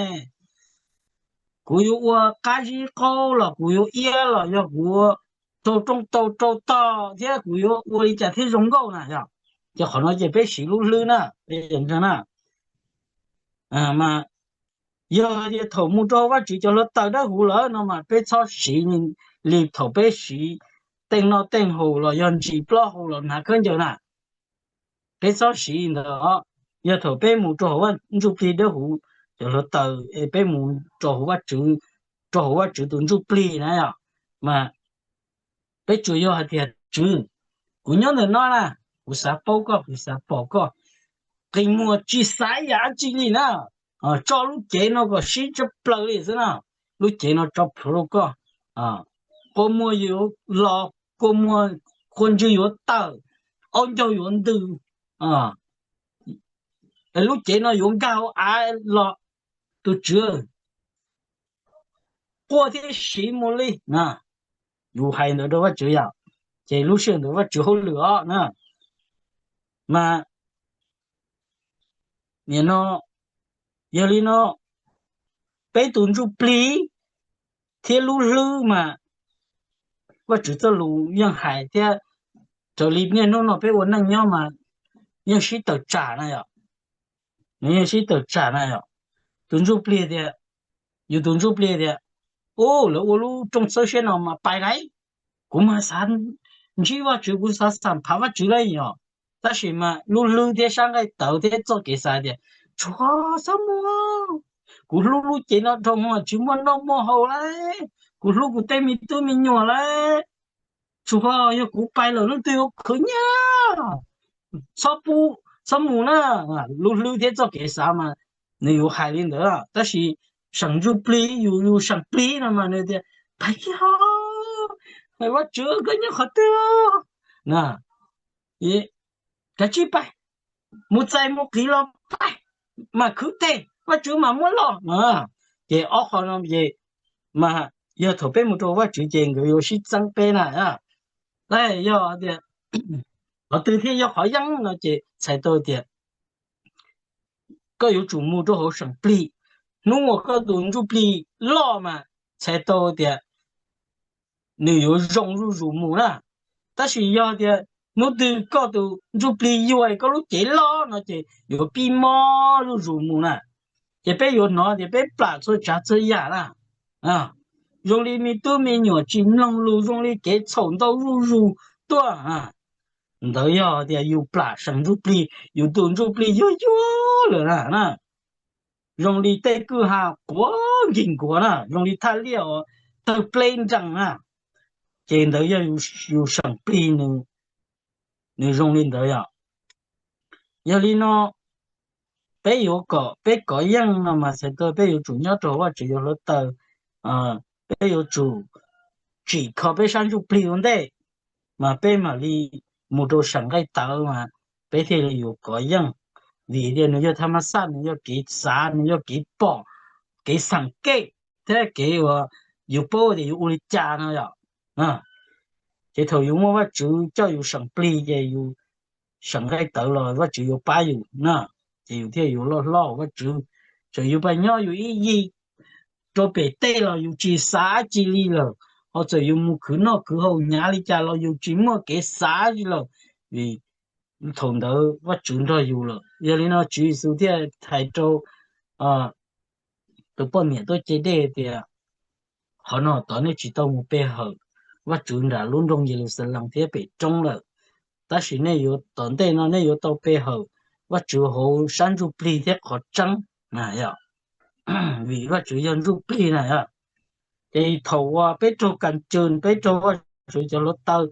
Kuv yuav ua qab zib qaub los kuv yuav iab los yog kuv ua rau rooj tau rau tog thiab kuv yuav ua li cas thiaj zoo nkauj na yom. Ces qhov no ces peb siv lub hlwb na, peb na. Mas yog tias thaum mus rau hauv Vajtswv cov hluav taws dawb huv lawm no mas peb txhob siv li thaum peb siv tej noj tej haus los yog ntsis plaub hau los hnav khaub ncaws na. Peb txhob siv li ntawd os. Yog thaum peb mus rau hauv vaj ntsuj plig dawb huv cov hluav taws es peb mus rau hauv Vajtswv, rau hauv Vajtswv tus ntsuj plig na yom, mas peb tsuas yog hais tias, Tswv, kuv nyob ntawm no na, kuv xav paub koj, kuv xav pom koj, qi muag tsis xav yam dab tsi li na, tso lub cev no kom sib tshaj plaws li xwb na, lub cev no tso plhuav rau koj, kua muag yuav los, kua muag, kua ntswg yuav tawm, aub ncaug yuav ntws, lub cev no yuav nkag hauv av los, tus Tswv, quaj thiab siv mus li na. Yus hais ntawd rau Vajtswv yom, ces lub sij hawm ntawd Vajtswv hauj lwm os na. Mas nim no, yog li no, peb tus ntsuj plig thiab lub hlwb mas Vajtswv txoj lus yeej hais thiab, raws li niaj hnub no peb ua neej nyob mas yeej sib tawm tsam na yom, nws yeej sib tawm tsam na yom. Tus ntsuj plig tias, yus tus ntsuj plig tias, u, lawv ua lub rooj txhawb siab no mas pais lauj, kuv mas xav ntsib Vajtswv, kuv xav xam phav Vajtswv lauj yom. Tab sis mas lub hlwb thiab sab nqaij tawv thiab txoj kev xav tias, tshuav, txhob mus, kuv hlub lub cev no dhau hwv, tsis muaj noj muaj haus lauj, kuv hlub kuv tej me tub me nyuam lauj, tsuas yog kuv pais lawm leej twg yuav khwv nyiaj, txhob pub, txhob mus na. Lub hlwb thiab txoj kev xav mas nws yuav hais li ntawd, tab sis seem ntsuj plig, yus, yus seem plig no mas nws tias, pais kiag, Vajtswv koj nyob qhov twg na, kav tsij pais, mus txais mus qiv los pais, mas khwv teg Vajtswv mas muab los. Ces ob qho no ces mas yog thaum peb mus rau Vajtswv ces nkawd yuav sib txeeb peb na. Yog tias qhov twg thiaj yog qhov yeej no ces txhais tau tias koj yuav tsum mus rau hauv seem plig. Hnub uas koj tus ntsuj plig loj mas txhais tau tias nws yuav zoo zuj zus mus na. Tab sis yog tias hnub twg koj tus ntsuj plig yuag, koj lub cev loj no ces yuav pib mob zuj zus mus na. Ces peb yuav hnov tias peb plam txhua tsav txhua yam na, zoo li me tub me nyuam tsis mloog lus, zoo li kev txhaum ntau zuj zus tuaj. Ntawd yog tias yus plam seem ntsuj plig, yus tus ntsuj plig yuag yuag lawm na. Zoo li tej kwj ha quav nkig nkuav na, zoo li thaj liaj uas tawg pleb nrees na. Ces ntawd yog yus seem plig, nws zoo li ntawd yom. Yog li no, peb yuav kom peb kov yeej no mas txhais tau peb yuav tsum nyob rau hauv Vajtswv cov hluav taws, peb yuav tsum tsim kho peb sab ntsuj plig ua ntej, mas peb mam li mus rau seem nqaij tawv mas peb thiaj li yuav kov yeej. Vim tias nws yog tha ma xaj, nws yog kev xav, nws yog kev pom, kev xeem kej, thiab kev uas yus paub tias yus ua li cas no yom. Ces thaum yus muaj Vajtswv coj yus seem plig ces yus seem nqaij tawv los Vajtswv yuav pab yus na, ces yus thiaj yuav loj hlob hauv Vajtswv. Txawm yus pais nyob yus ib yig rau pem tej los yus tsis xav dab tsi li lawm, ho txawm yus mus khwv noj khwv haus hnyav li cas los yus tsis muaj kev xav li lawm, vim thaum ntawd Vajtswv nrog yus lawm. Yog li no Tswv Yexus thiaj hais rau tus poj niam tuaj ce dej tias, qhov no tod nej tsis tau mus pe hawm Vajtswv nram lub nroog Yeluxalees thiab pem roob lawm, tab sis nej yuav tom ntej no nej yuav tau pe hawm Vajtswv hauv sab ntsuj plig thiab qhov tseeb, vim Vajtswv yog ntsuj plig na. Ces thaum uas peb raug kas cws, peb raug Vajtswv cov hluav taws,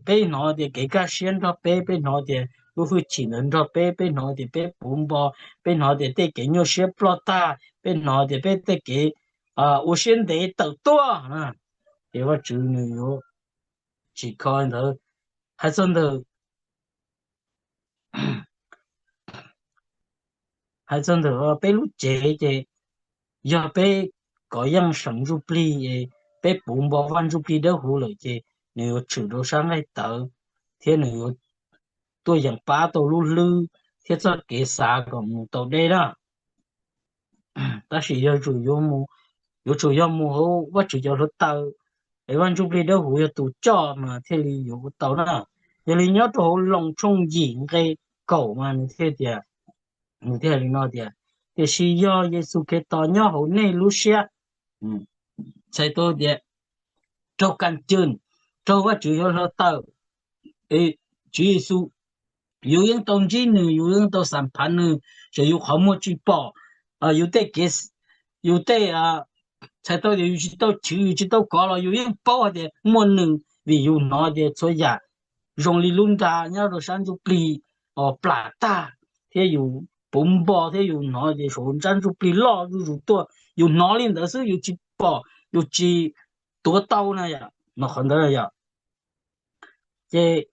peb hnov tias kev kaj siab nrog peb, peb hnov tias lub hwj chim ntawd nrog peb, peb hnov tias peb puv npo, peb hnov tias tej kev nyuaj siab ploj tag, peb hnov tias peb tej kev ua siab ntev tawm tuaj, ces Vajtswv nws yuav tsis kho ntawd. Hais txog ntawm, hais txog ntawm peb lub cev ces yog peb kov yeej seem ntsuj plig, peb puv npo Vaj Ntsuj Plig Dawb Huv lawm ces nws yuav tshwm rau sab nqaij tawv thiab nws yuav tuaj yeem pab tau lub hlwb thiab txoj kev xav kom mus tau deb na. Tab sis yog yuav tsum yog mus hauv Vajtswv cov hluav taws, es Vaj Ntsuj Plig Dawb Huv yog tus coj mas thiaj li yuav ua tau na. Yog li nyob rau hauv Loos tshooj yim nqe kaum mas nws thiaj tias, nws thiaj li no tias, tiam sis yog Yexus Khetos nyob hauv nej lub siab, txhais tau tias raug kas cws, raug Vajtswv cov hluav taws, Tswv Yexus, yus yeej tau ntsib nws, yus yeej tau xam phav nws, txawm yus qhov muag tsis pom, yus tej kev, yus tej, txhais tau tias yus tsis tau chwv, yus tsis tau kov los yus yeej paub hais tias muaj nws, vim yus hnov tias txhua yam zoo li lub nra nyob rau sab ntsuj plig plam tag, thiab yus puv npo thiab yus hnov tias saum sab ntsuj plig loj zuj zus tuaj, yus hnov li ntawd xwb yus tsis pom, yus tsis tuav tau na yom, no qhov ntawd yom. Ces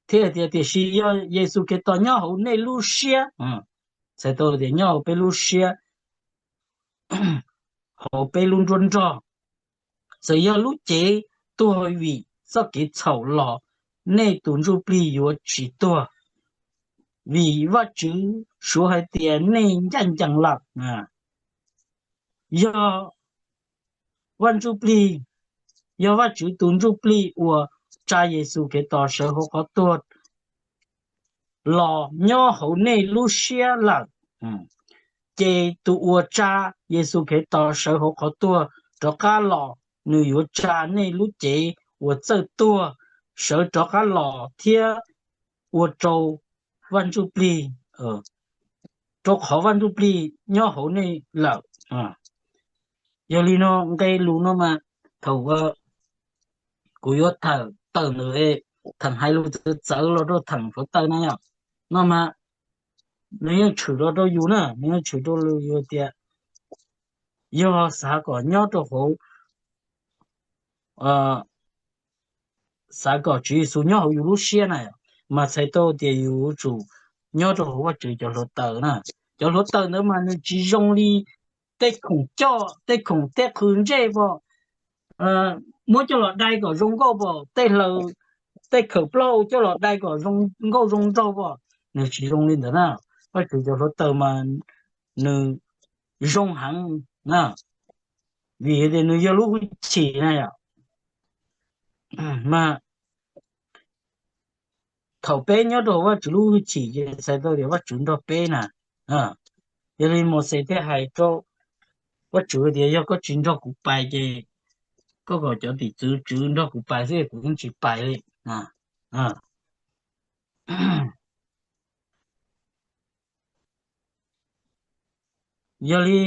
thiaj tias tiam sis yog Yexus Khetos nyob hauv nej lub siab, txhais tau tias nyob hauv peb lub siab, hauv peb lub nruab nrog, txawm yog lub cev tuag vim txoj kev txhaum los nej tus ntsuj plig yuav tsis tuag, vim Vajtswv suav hais tias nej ncaj ncees lawm. Yog Vaj Ntsuj Plig, yog Vajtswv tus Ntsuj Plig uas tsa Yexus Khetos sawv hauv qhov tuag los nyob hauv nej lub siab lawm, ces tus uas tsa Yexus Khetos sawv hauv qhov tuag rov qab los, nws yuav tsa nej lub cev uas txawj tuag sawv rov qab los thiab ua rau Vaj Ntsuj Plig, rau qhov Vaj Ntsuj Plig nyob hauv nej lawm. Yog li no nqe lus no mas thaum kuv yuav tawm ntawm thaum hais lus txawv txawv los rau thaum hluav taws na yom, no mas nws yeej tshwm los rau yus na, nws yeej tshwm rau yus tias yog xav kom nyob rau hauv, xav kom Tswv Yexus nyob hauv yus lub siab na, mas txhais tau tias yus yuav tsum nyob rau hauv Vajtswv cov hluav taws na. Cov hluav taws ntawd mas nws tsis zoo li tej khoom coj, tej khoom tej qhws ntsej pom, muab coj los dai kom zoo nkauj pom, tej hlaws, tej khawm plaub hau coj los dai kom zoo nkauj zoo nraug pom, nws tsis zoo li ntawd na. Vajtswv cov hluav taws mas nws zoo heev na, vim tias nws yog lub hwj chim na yom. Mas thaum peb nyob rau Vajtswv lub hwj chim ces txhais tau tias Vajtswv nrog peb na. Yog li Mauxes thiaj hais rau Vajtswv tias yog koj tsis nrog kuv pais ces koj kom cov tim tswv tswv nrog kuv pais xwb, kuv yeej tsis pais li. Yog li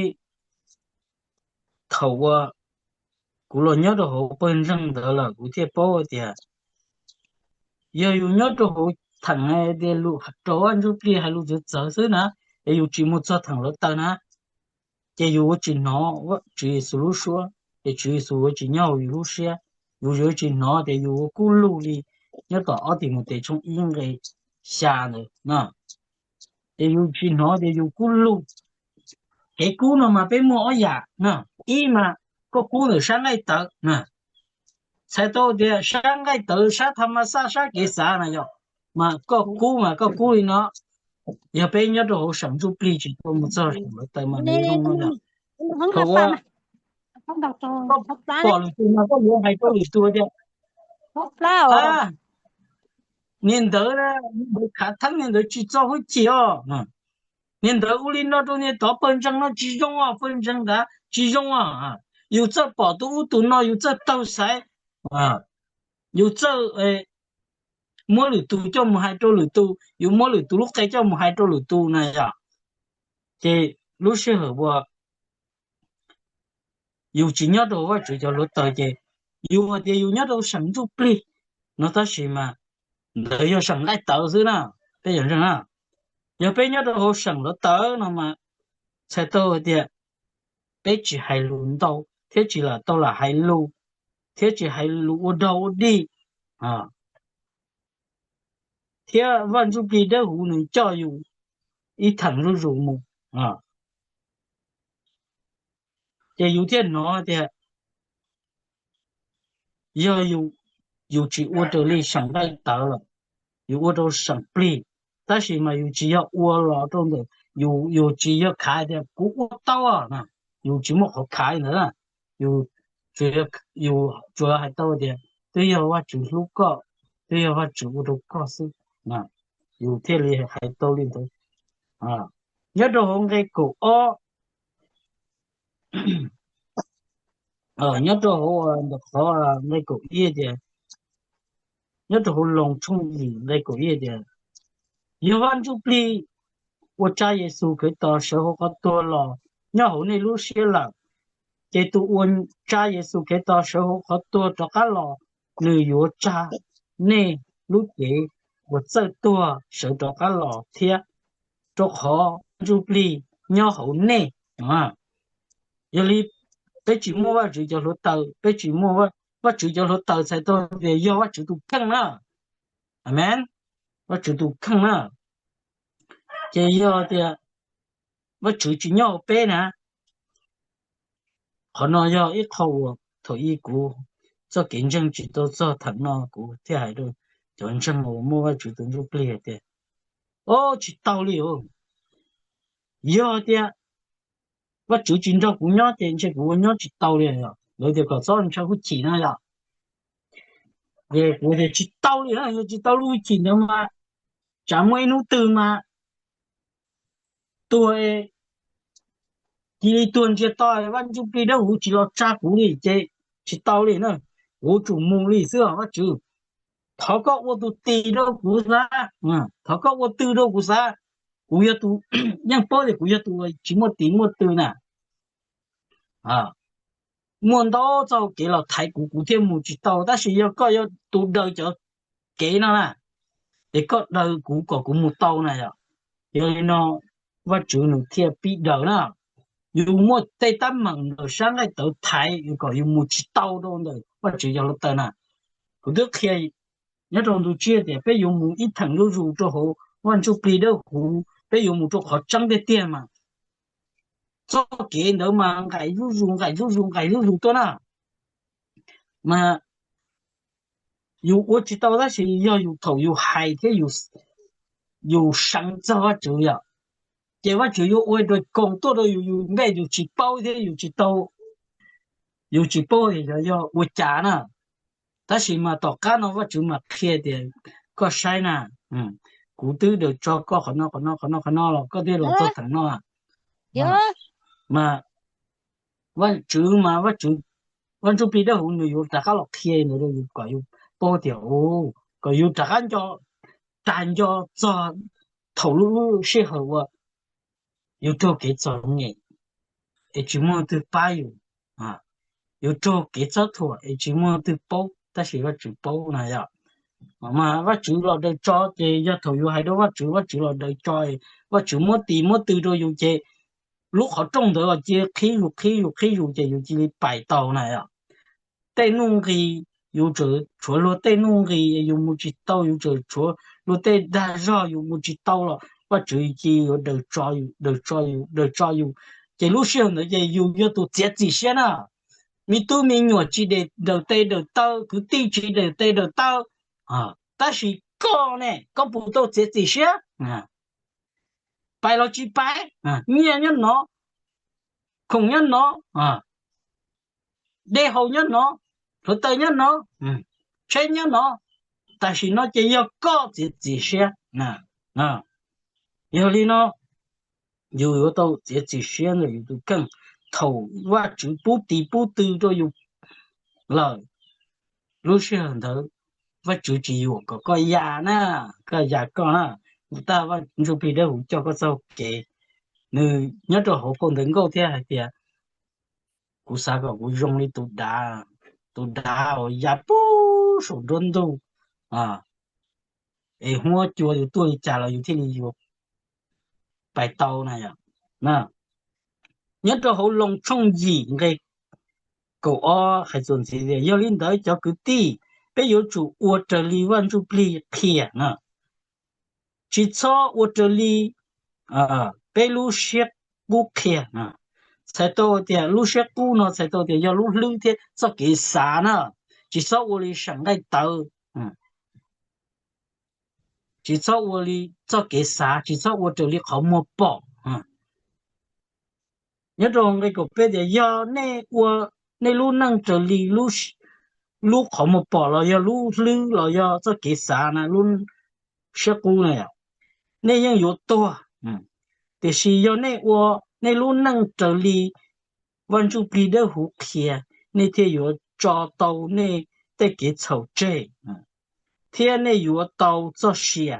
thaum uas kuv los nyob rau hauv pawg ntseeg ntawd lawm kuv thiaj paub tias yog yus nyob rau hauv theem tias lus rau Vaj Ntsuj Plig hais lus txawv txawv xwb na, es yus tsis mus txog theem hluav taws na, ces yus yuav tsis hnov Tswv Yexus lub suab, ces Tswv Yexus yuav tsis nyob hauv yus lub siab, yus yuav tsis hnov tias yus ua kub lug li nyob tom ob Timautes tshooj ib nqe xya ntawd na. Ces yus tsis hnov tias yus kub lug. Kev kub no mas peb muaj ob yam na, ib mas koj kub ntawm sab nqaij tawv na, txhais tau tias sab nqaij tawv sab tha ma xaj sab kev xav na yom, mas koj kub mas koj kub li no. Yog peb nyob rau hauv seem ntsuj plig tsis tau mus txog seem hluav taws mas nws zoo no yom. Thaum uas koj pom lwm tus no koj yuav hais rau lwm tus tias, a, niag ntawd, niag ntawd khav theeb, niag ntawd tsis txo hwj chim os, niag ntawd ua li no rau niag tod, pawg ntseeg no tsis zoo os, pawg ntseeg ntawd tsis zoo os. Yus txawj pom tus ub tus no, yus txawj taug xaiv, yus txawj muab lwm tus coj mus hais rau lwm tus, yus muab lwm tus lub qe coj mus hais rau lwm tus na yom. Ces lub sij hawm uas yus tsis nyob rau Vajtswv cov hluav taws ces yus hais tias yus nyob rau seem ntsuj plig no, tab sis mas ntawd yog seem nqaij tawv xwb na, peb cov ntseeg na. Yog peb nyob rau hauv seem hluav taws no mas txhais tau hais tias peb tsis hais lus ntau thiab tsis lam tau lam hais lus, thiab tsis hais lus ua dog ua dig, thiab Vaj Ntsuj Plig Dawb Huv nws coj yus ib theem zuj zus mus. Ces yus thiaj hnov tias yog yus tsis ua raws li seem nqaij tawv lawm, yus ua rau seem plig, tab sis mas yus tsis yog ua los rau ntawm, yus tsis yog khav tias kuv ua tau na, yus tsis muaj qhov khav li ntawd na. Yus tsuas hais tau tias twb yog Vajtswv hlub koj, twb yog Vajtswv ua rau koj xwb, yus thiaj li hais tau li ntawd. Nyob rau hauv nqe kaum ob, nyob rau hauv ntawm qhov nqe kaum ib tias, nyob rau hauv Loos tshooj yim nqe kaum ib tias, yog Vaj Ntsuj Plig ua tsa Yexus Khetos sawv hauv qhov tuag los nyob hauv nej lub siab lawm, ces tus ua tsa Yexus Khetos sawv hauv qhov tuag rov qab los, nws yuav tsa nej lub cev uas txawj tuag sawv rov qab los thiab, rau qhov Vaj Ntsuj Plig nyob hauv nej. Yog li peb tsis muaj Vajtswv cov hluav taws, peb tsis muaj Vajtswv cov hluav taws txhais tau tias yog Vajtswv tus kheej na. Amees. Vajtswv tus kheej na. Ces yog tias Vajtswv tsis nyob hauv peb na, qhov no yog ib qho uas thaum ub kuv txoj kev ntseeg tsis tau txog theem no kuv thiaj hais rau cov ntseeg uas muaj Vajtswv tus Ntsuj Plig hais tias, o, tsis tau li os. Yog tias Vajtswv tsis nrog kuv nyob ces ntshe kuv ua nyob tsis tau li os. Lawv tias kom txhob ntshaw hwj chim na yom. Ces kuv tias tsis tau li na, yog tsis tau lub hwj chim ntawd mas tsam muaj ib hnub twg mas tuag, cia li tuag ntsiag to, Vaj Ntsuj Plig Dawb Huv tsis los tsa kuv li ces tsis tau li na, kuv tsum mus li xwb os Vajtswv. Thov koj ua tus tis rau kuv xav, thov koj ua tw rau kuv xav. Kuv yog tus, yeej paub tias kuv yog tus tsis muaj tis muaj tw na. Muaj ntau txoj kev los thaiv kuv, kuv thiaj mus tsis tau, tab sis yog koj yog tus daws cov kev no na, es koj daws kuv kom kuv mus tau na yom. Yog li no Vajtswv nws thiaj pib daws na. Yus muaj tej teeb meem ntawm sab nqaij tawv thaiv yus kom yus mus tsis tau rau ntawm Vajtswv cov hluav taws na. Kuv twb qhia nyob rau ntu tsiab tias peb yuav mus ib theem zuj zus rau hauv Vaj Ntsuj Plig Dawb Huv, peb yuav mus rau qhov tseeb tiag tiag mas txoj kev ntawd mas nqaim zuj zus nqaim zuj zus nqaim zuj zus tuaj na. Mas yus ua tsis tau tab sis yog yus thaum yus hais thiab yus seev txog Vajtswv yom, ces Vajtswv yuav ua rau koos tuaj rau yus, yus npej yus tsis paub thiab yus tsis tau, yus tsis paub tias yog ua cas na. Tab sis mas tom qab no Vajtswv mas qhia tias koj saib na, kuv twb daws tso koj qhov no qhov no qhov no qhov no los koj thiaj los txog theem no. Mas Vajtswv mas Vajtswv, Vaj Ntsuj Plig Dawb Huv nws yuav rov qab los qhia ntawd rau yus kom yus paub tias, kom yus rov qab nco, rag nco txog thaum lub sij hawm uas yus raug kev txom nyem es tsis muaj twg pab yus, yus raug kev txob thuam es tsis muaj twg paub tab sis Vajtswv paub na yom. Mas Vajtswv los daws tso ces yog thaum yus hais rau Vajtswv, Vajtswv los daws tso, Vajtswv muab tis muab tw rau yus ces lub qhov rooj ntawd los cia qhib zus qhib zus qhib zus ces yus cia li pais tau na yom. Tej nuj nqis, yus tseem tshuav luag tej nuj nqis yus mus tsis tau, yus tseem tshuav luag tej dag zog yus mus tsis tau los Vajtswv cia li yuav daws tso yus, daws tso yus, daws tso yus. Ces lub sij hawm ntawd ces yus yog tus txiav txim siab na. Me tub me nyuam tsis daws tes daws taw, kwv tij tsis daws tes daws taw, tab sis koj ne, koj puas tau txiav txim siab? Pais los tsis pais, nyiaj nyob no, khoom nyob no, dej haus nyob no, hluav taws nyob no, tsheb nyob no, tam sim no ces yog koj txiav txim siab. Yog li no, yus yuav tau txiav txim siab ntawm yus tus kheej. Thaum Vajtswv pub tis pub tw rau yus lawm, lub sij hawm ntawd Vajtswv tsis yuam kom koj ya na, koj ya koj na. Mus tag Vaj Ntsuj Plig Dawb Huv coj koj txoj kev. Nws nyob rau hauv phau ntawv nkauj thiab hais tias, kuv xav kom kuv zoo li tus dav, tus dav uas ya pub saum nruab ntug, es huab cua yus tuaj li cas los yus thiaj li yuav pais tau na yom. Nyob rau hauv Loos tshooj yim nqe kaum ob hais txuas ntxiv tias, yog li ntawd cov kwv tij, peb yuav tsum ua raws li Vaj Ntsuj Plig qhia na, tsis txhob ua raws li peb lub siab qub qhia. Txhais tau tias lub siab qub no txhais tau tias yog lub hlwb thiab txoj kev xav na, tsis txhob ua li seem nqaij tawv, tsis txhob ua li txoj kev xav, tsis txhob ua raws li qhov muag pom. Nyob rau nqe kaum peb tias, yog nej ua nej lub neej raws li lub qhov muag pom los yog lub hlwb los yog txoj kev xav na, lub siab qub na, nej yeej yuav tuag. Tiam sis yog nej ua nej lub neej raws li Vaj Ntsuj Plig Dawb Huv qhia, nej thiaj yuav tso tau nej tej kev txhaum tseg, thiab nej yuav tau txoj sia.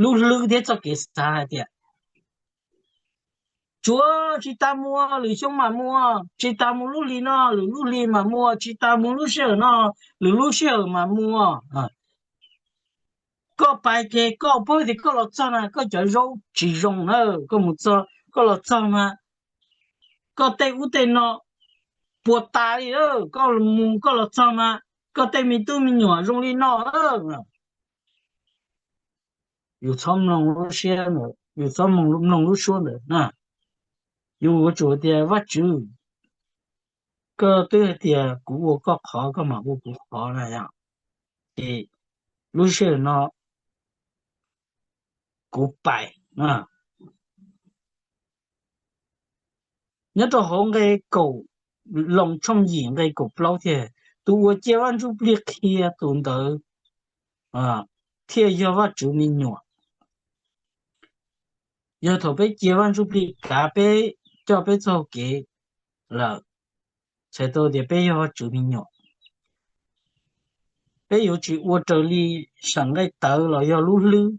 Lub hlwb thiab txoj kev xav hais tias, tsuav tsis tas mus, lwm xyoo mam mus, tsis tas mus lub hlis no, lwm lub hlis mam mus, tsis tas mus lub sij hawm no, lwm lub sij hawm mam mus. Koj pais ces koj paub tias koj los txog na, koj cov zaub tsis zoo na, koj mus txog, koj los txog mas koj tej ub tej no puas tas li, koj mus koj los txog mas koj tej me tub me nyuam zoo li no. Yus txhob mloog lub siab ntawd, yus txhob mloog lub suab ntawd na. Yus yuav tsum tias, Vaj Tswv, koj twb hais tias kuv ua koj qhov, koj mam ua kuv qhov na yom. Ces lub sij hawm no kuv pais. Nyob rau hauv nqe kaum, Loos tshooj yim nqe kaum plaub thiab, tus uas cia Vaj Ntsuj Plig qhia tus ntawd thiaj yog Vajtswv me nyuam. Yog thaum peb cia Vaj Ntsuj Plig kav peb, coj peb txoj kev lawm, txhais tau tias peb yog Vajtswv me nyuam. Peb yuav tsis ua raws li seem nqaij tawv los yog lub hlwb,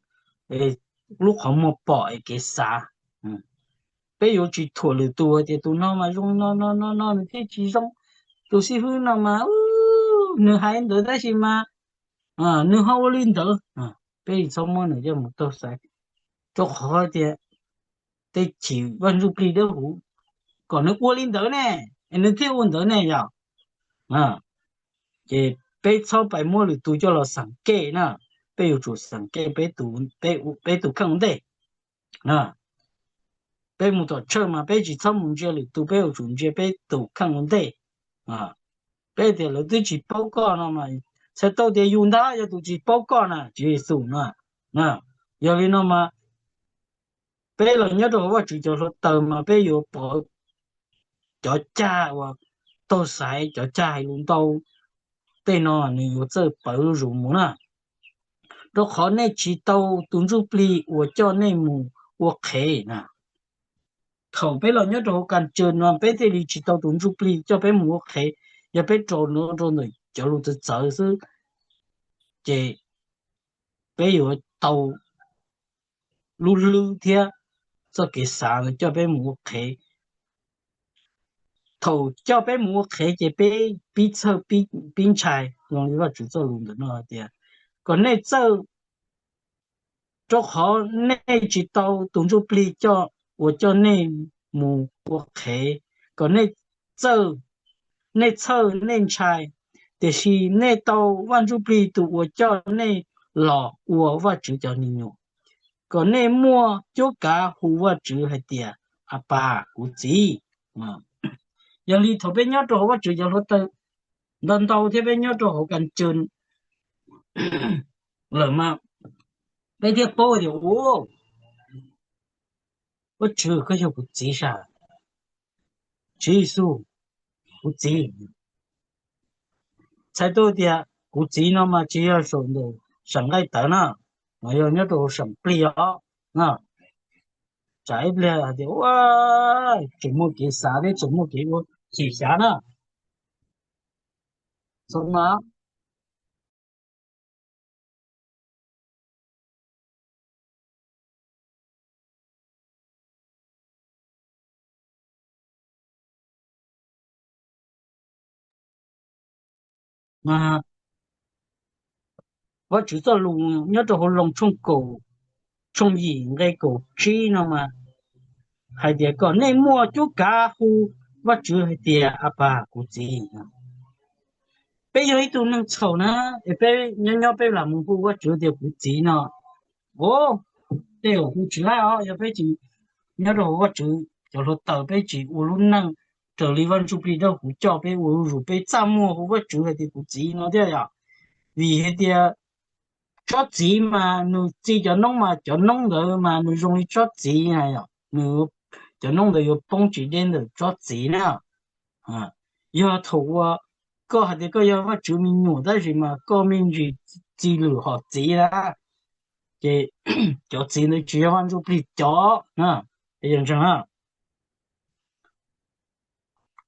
lub qhov muag pom es kev xav. Peb yuav tsis thuam lwm tus hais tias tus no mas zoo no no no no nws thiaj tsis zoo, tus xib hwb no mas nws hais ntawd tab sis mas nws ho ua li ntawd. Peb tsis txhob muab nws coj mus taug xaiv, rau qhov tias tej chim Vaj Ntsuj Plig Dawb Huv kom nws ua li ntawd ne, nws thiaj ua ntawd ne yom. Ces peb txhob pais muab lwm tus coj los xeem kej na, peb yuav tsum xeem kej peb tus kheej ua ntej. Peb mus tom church mas peb tsis txhob mus ntsia lwm tus, peb yuav tsum ntsia peb tus kheej ua ntej. Peb tias lawv twb tsis paub koj no mas, txhais tau tias yus ntag yog tus tsis paub koj na, Tswv Yexus no. Yog li no mas peb los nyob rau hauv Vajtswv cov hluav taws mas peb yuav pov cov cag uas taug xaiv cov cag hais lus ntau tej no, nws yuav txawj pawv zuj zus mus na. Rau qhov nej tsis tau tus ntsuj plig uas coj nej mus ua qhev na. Thaum peb los nyob rau hauv kas tswm no peb thiaj li tsis tau tus ntsuj plig coj peb mus ua qhev. Yog peb rau nws rau ntawm cov lus txawv txawv xwb, ces peb yuav tau lub hlwb thiab txoj kev xav coj peb mus ua qhev. Thaum coj peb mus ua qhev ces peb pib txhawj pib ntshai zoo li Vajtswv txoj lus ntawm no hais tias, kom nej txawj, rau qhov nej tsis tau tus ntsuj plig coj uas coj nej mus ua qhev, kom nej txawj, nej txhawj nej ntshai, tiam sis nej tau Vaj Ntsuj Plig tus uas coj nej los ua Vajtswv cov me nyuam, kom nej muaj cuab kav hu Vajtswv hais tias, A pas, kuv Txiv. Yog li thaum peb nyob rau hauv Vajtswv cov hluav taws ntau ntau thiab peb nyob rau hauv kas tswm lawm mas peb thiaj paub tias, u, Vajtswv, koj yog kuv txiv sas. Tswv Yexus, kuv txiv. Txhais tau tias kuv txiv no mas tsis yog saum ntawm sam nqaij tawv na, mas yog nyob rau hauv sam plig os. Tsam ib pliag hais tias ua, tseem muaj kev xav thiab tseem muaj kev ua xyem xyav na. Txhob mas Vajtswv txoj lus nyob rau hauv Loos tshooj kaum, tshooj yim nqe kaum tsib no mas hais tias kom nej muaj cuab kav hu Vajtswv hais tias A pas, kuv txiv. Peb yog ib tug neeg txhaum na, es peb nyob nyob peb lam mus hu Vajtswv tias kuv txiv no, o, tej zaum hu tsis laib os. Yog peb tsis nyob rau hauv Vajtswv cov hluav taws, peb tsis ua lub neej raws li Vaj Ntsujplig Dawbhuv coj peb ua zuj zus, peb txaj muag hu Vajtswv hais tias kuv txiv no thiab yom. Vim hais tias tsob txiv mas nws txi cov noob mas cov noob ntawd mas nws zoo li tsob txiv na yom, nws, cov noob ntawd yuav poob tsis deb ntawm tsob txiv na. Yog thaum uas koj hais tias koj yog Vajtswv me nyuam tab sis mas koj me ntsis txi lwm hom txiv na, ces cov txiv ntawd tsis yog Vaj Ntsujplig cov na.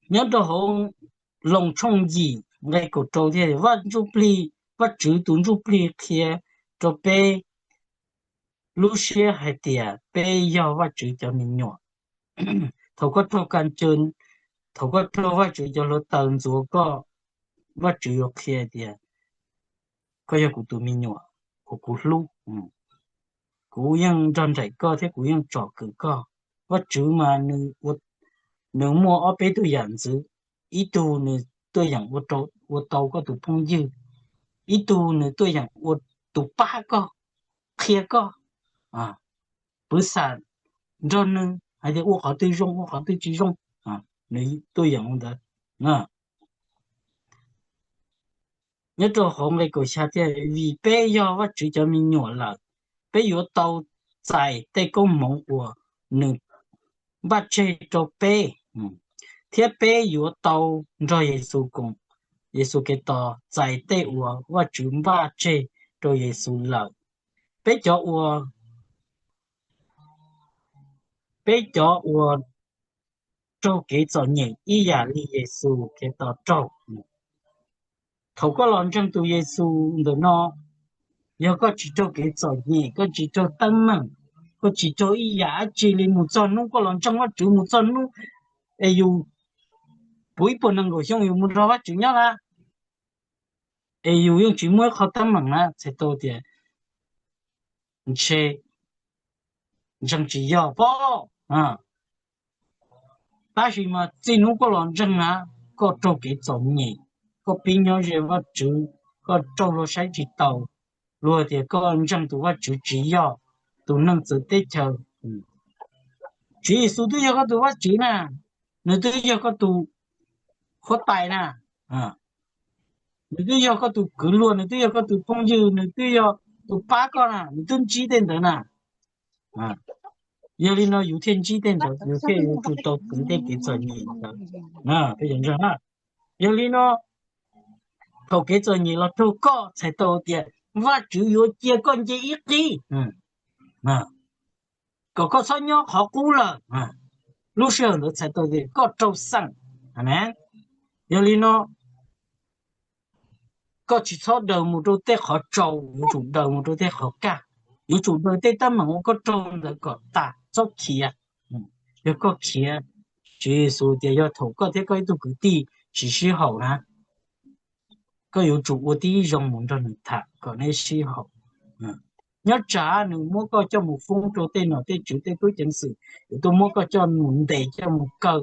Nyob rau hauv Loos tshooj yim nqe kaum rau thiab, Vaj Ntsujplig, Vajtswv tus Ntsujplig qhia rau peb lub siab hais tias peb yog Vajtswv cov me nyuam. Thaum koj raug ka caw, thaum koj raug Vajtswv cov hluav taws ntxuav koj, Vajtswv yuav qhia tias koj yog kuv tus me nyuam uas kuv hlub. Kuv yeej nrog nraim koj thiab kuv yeej tsom kwm koj. Vajtswv mas nws muaj ob peb tug yam ntxwv, ib tug nws tuaj yeem ua tau koj tus phooj ywg, ib tug nws tuaj yeem ua tus pab koj, qhia koj, pwv xam nrog nws hais tias ua qhov twg zoo ua qhov twg tsis zoo, nws tuaj yeem ua ntawd. Nyob rau hauv nqe kaum xya thiab, vim peb yog Vajtswv cov me nyuam lawm, peb yuav tau txais tej koob hmoov uas nws npaj tseg rau peb, thiab peb yuav tau nrog Yexus koom Yexus Khetos txais tej uas Vajtswv npaj tseg rau Yexus lawm. Peb cov ua, peb cov ua raug kev txom nyem ib yam li Yexus Khetos raug. Thaum koj los ntseeg tus Yexus ntawm no, yog koj tsis raug kev txom nyem, koj tsis raug teeb meem, koj tsis raug ib yam dab tsi li, mus txog hnub koj los ntseeg Vajtswv mus txog hnub es yus puv ib puas nees nkaum xyoo yus mus nrog Vajtswv nyob na, es yus yeej tsis muaj ib qho teeb meem na, txhais tau tias ntshe ntseeg tsis yog pob. Tab sis mas txij hnub koj los ntseeg na, koj raug kev txom nyem, koj pib nyob ze Vajtswv, koj raug luag saib tsis taus, luag tias koj ntseeg tus Vajtswv tsis yog, tus neeg txawv teb chaws. Tswv Yexus twb yog koj tus Vajtswv na, nws twb yog koj tus huab tais na, nws twb yog koj tus kwv luag, nws twb yog koj tus phooj ywg, nws twb yog tus pab koj na, nws twb ntsib tej ntawd na. Yog li no yus thiaj ntsib tej ntawd, yus thiaj yuav tsum tau kwv tej kev txom nyem ntawd. Yog li no thaum kev txom nyem los raug koj txhais tau tias Vajtswv yuav cia koj nce ib qib kom koj txhob nyob qhov qub lawm. Lub sij hawm ntawd txhais tau tias koj raug xeem. Yog li no koj tsis txhob daws mus rau tej qhov tsaus, yuav tsum daws mus rau tej qhov kaj. Yuav tsum daws tej teeb meem uas koj raug ntawd kom tas, txhob khiav. Yog koj khiav, Tswv Yexus tias yog thaum koj thiab koj ib tug kwv tij tsis sib haum na, koj yuav tsum ua tib zoo mus nrog nws tham kom neb sib haum. Nyob tsam nws muab koj coj mus foob rau tej nom tej tswv tej tub ceev xwm, yuav tuaj muab koj coj mus ntes coj mus kaw.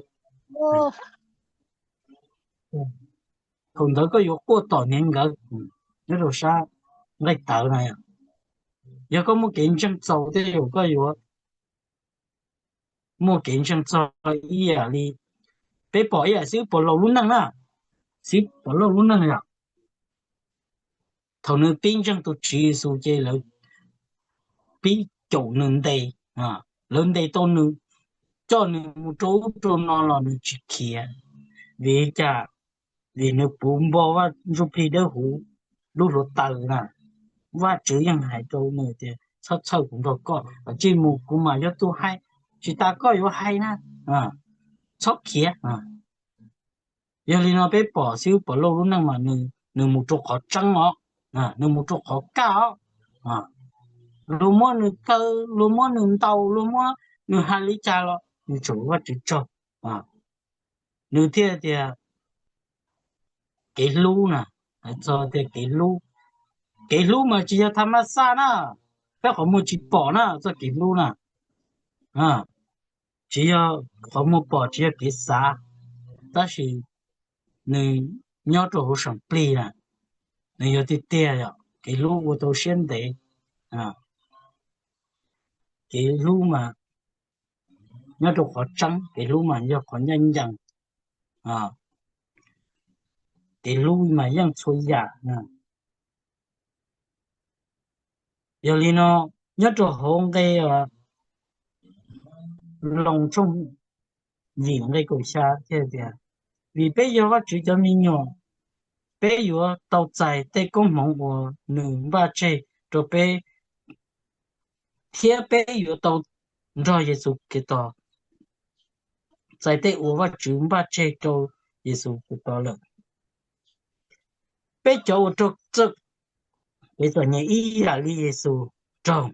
Thaum ntawd koj yuav quaj tom hniav nkawd. Nyob rau sab nqaij tawv na, yog koj muaj kev ntseeg txaus tej zaum koj yuav muaj kev ntseeg txog ib yam li peb pom ib yam xib hwb Paulus lub neej na. Xib hwb Paulus lub neej yom, thaum nws pib ntseeg tus Tswv Yexus ces lawv pib caum nws ntes, lawv ntes tau nws coj nws mus rau ub rau no los nws tsis khiav. Vim li cas? Vim nws puv npo Vaj Ntsuj Plig Dawb Huv lub hluav taws na. Vajtswv yeej hais rau nws tias txhob txhawj, kuv nrog koj, koj cia li mus kuv mam yog tus hais, tsis tas koj yuav hais na, txhob khiav. Yog li no peb pom xib hwb Pov Lauj lub neej mas nws mus rau qhov tseeb os, nws mus rau qhov kaj os. Luag muab nws kaw, luag muab nws ntaus, luag muab nws hais li cas los nws tseem ua Vajtswv tsaug. Nws thiaj tias kev hlub na, hais txog tias kev hlub, kev hlub mas tsis yog tham mas xaj na, peb qhov muag tsis pom na txoj kev hlub na. Tsis yog qhov muag pom, tsis yog kev xav, tab sis nws nyob rau hauv seem plig na, nws yog tiag tiag yom, kev hlub ua tau siab ntev. Kev hlub mas nyob rau qhov tseeb, kev hlub mas yog qhov ncaj ncees, kev hlub mas yeej txhua yam. Yog li no, nyob rau hauv nqe Loos tshooj yim nqe kaum xya thiaj tias, vim peb yog Vajtswv cov me nyuam, peb yuav tau txais tej koob hmoov uas nws npaj tseg rau peb, thiab peb yuav tau nrog Yexus Khetos txais tej uas Vajtswv npaj tseg rau Yexus Khetos lawm. Peb cov uas raug txom nyem ib yam li Yexus raug,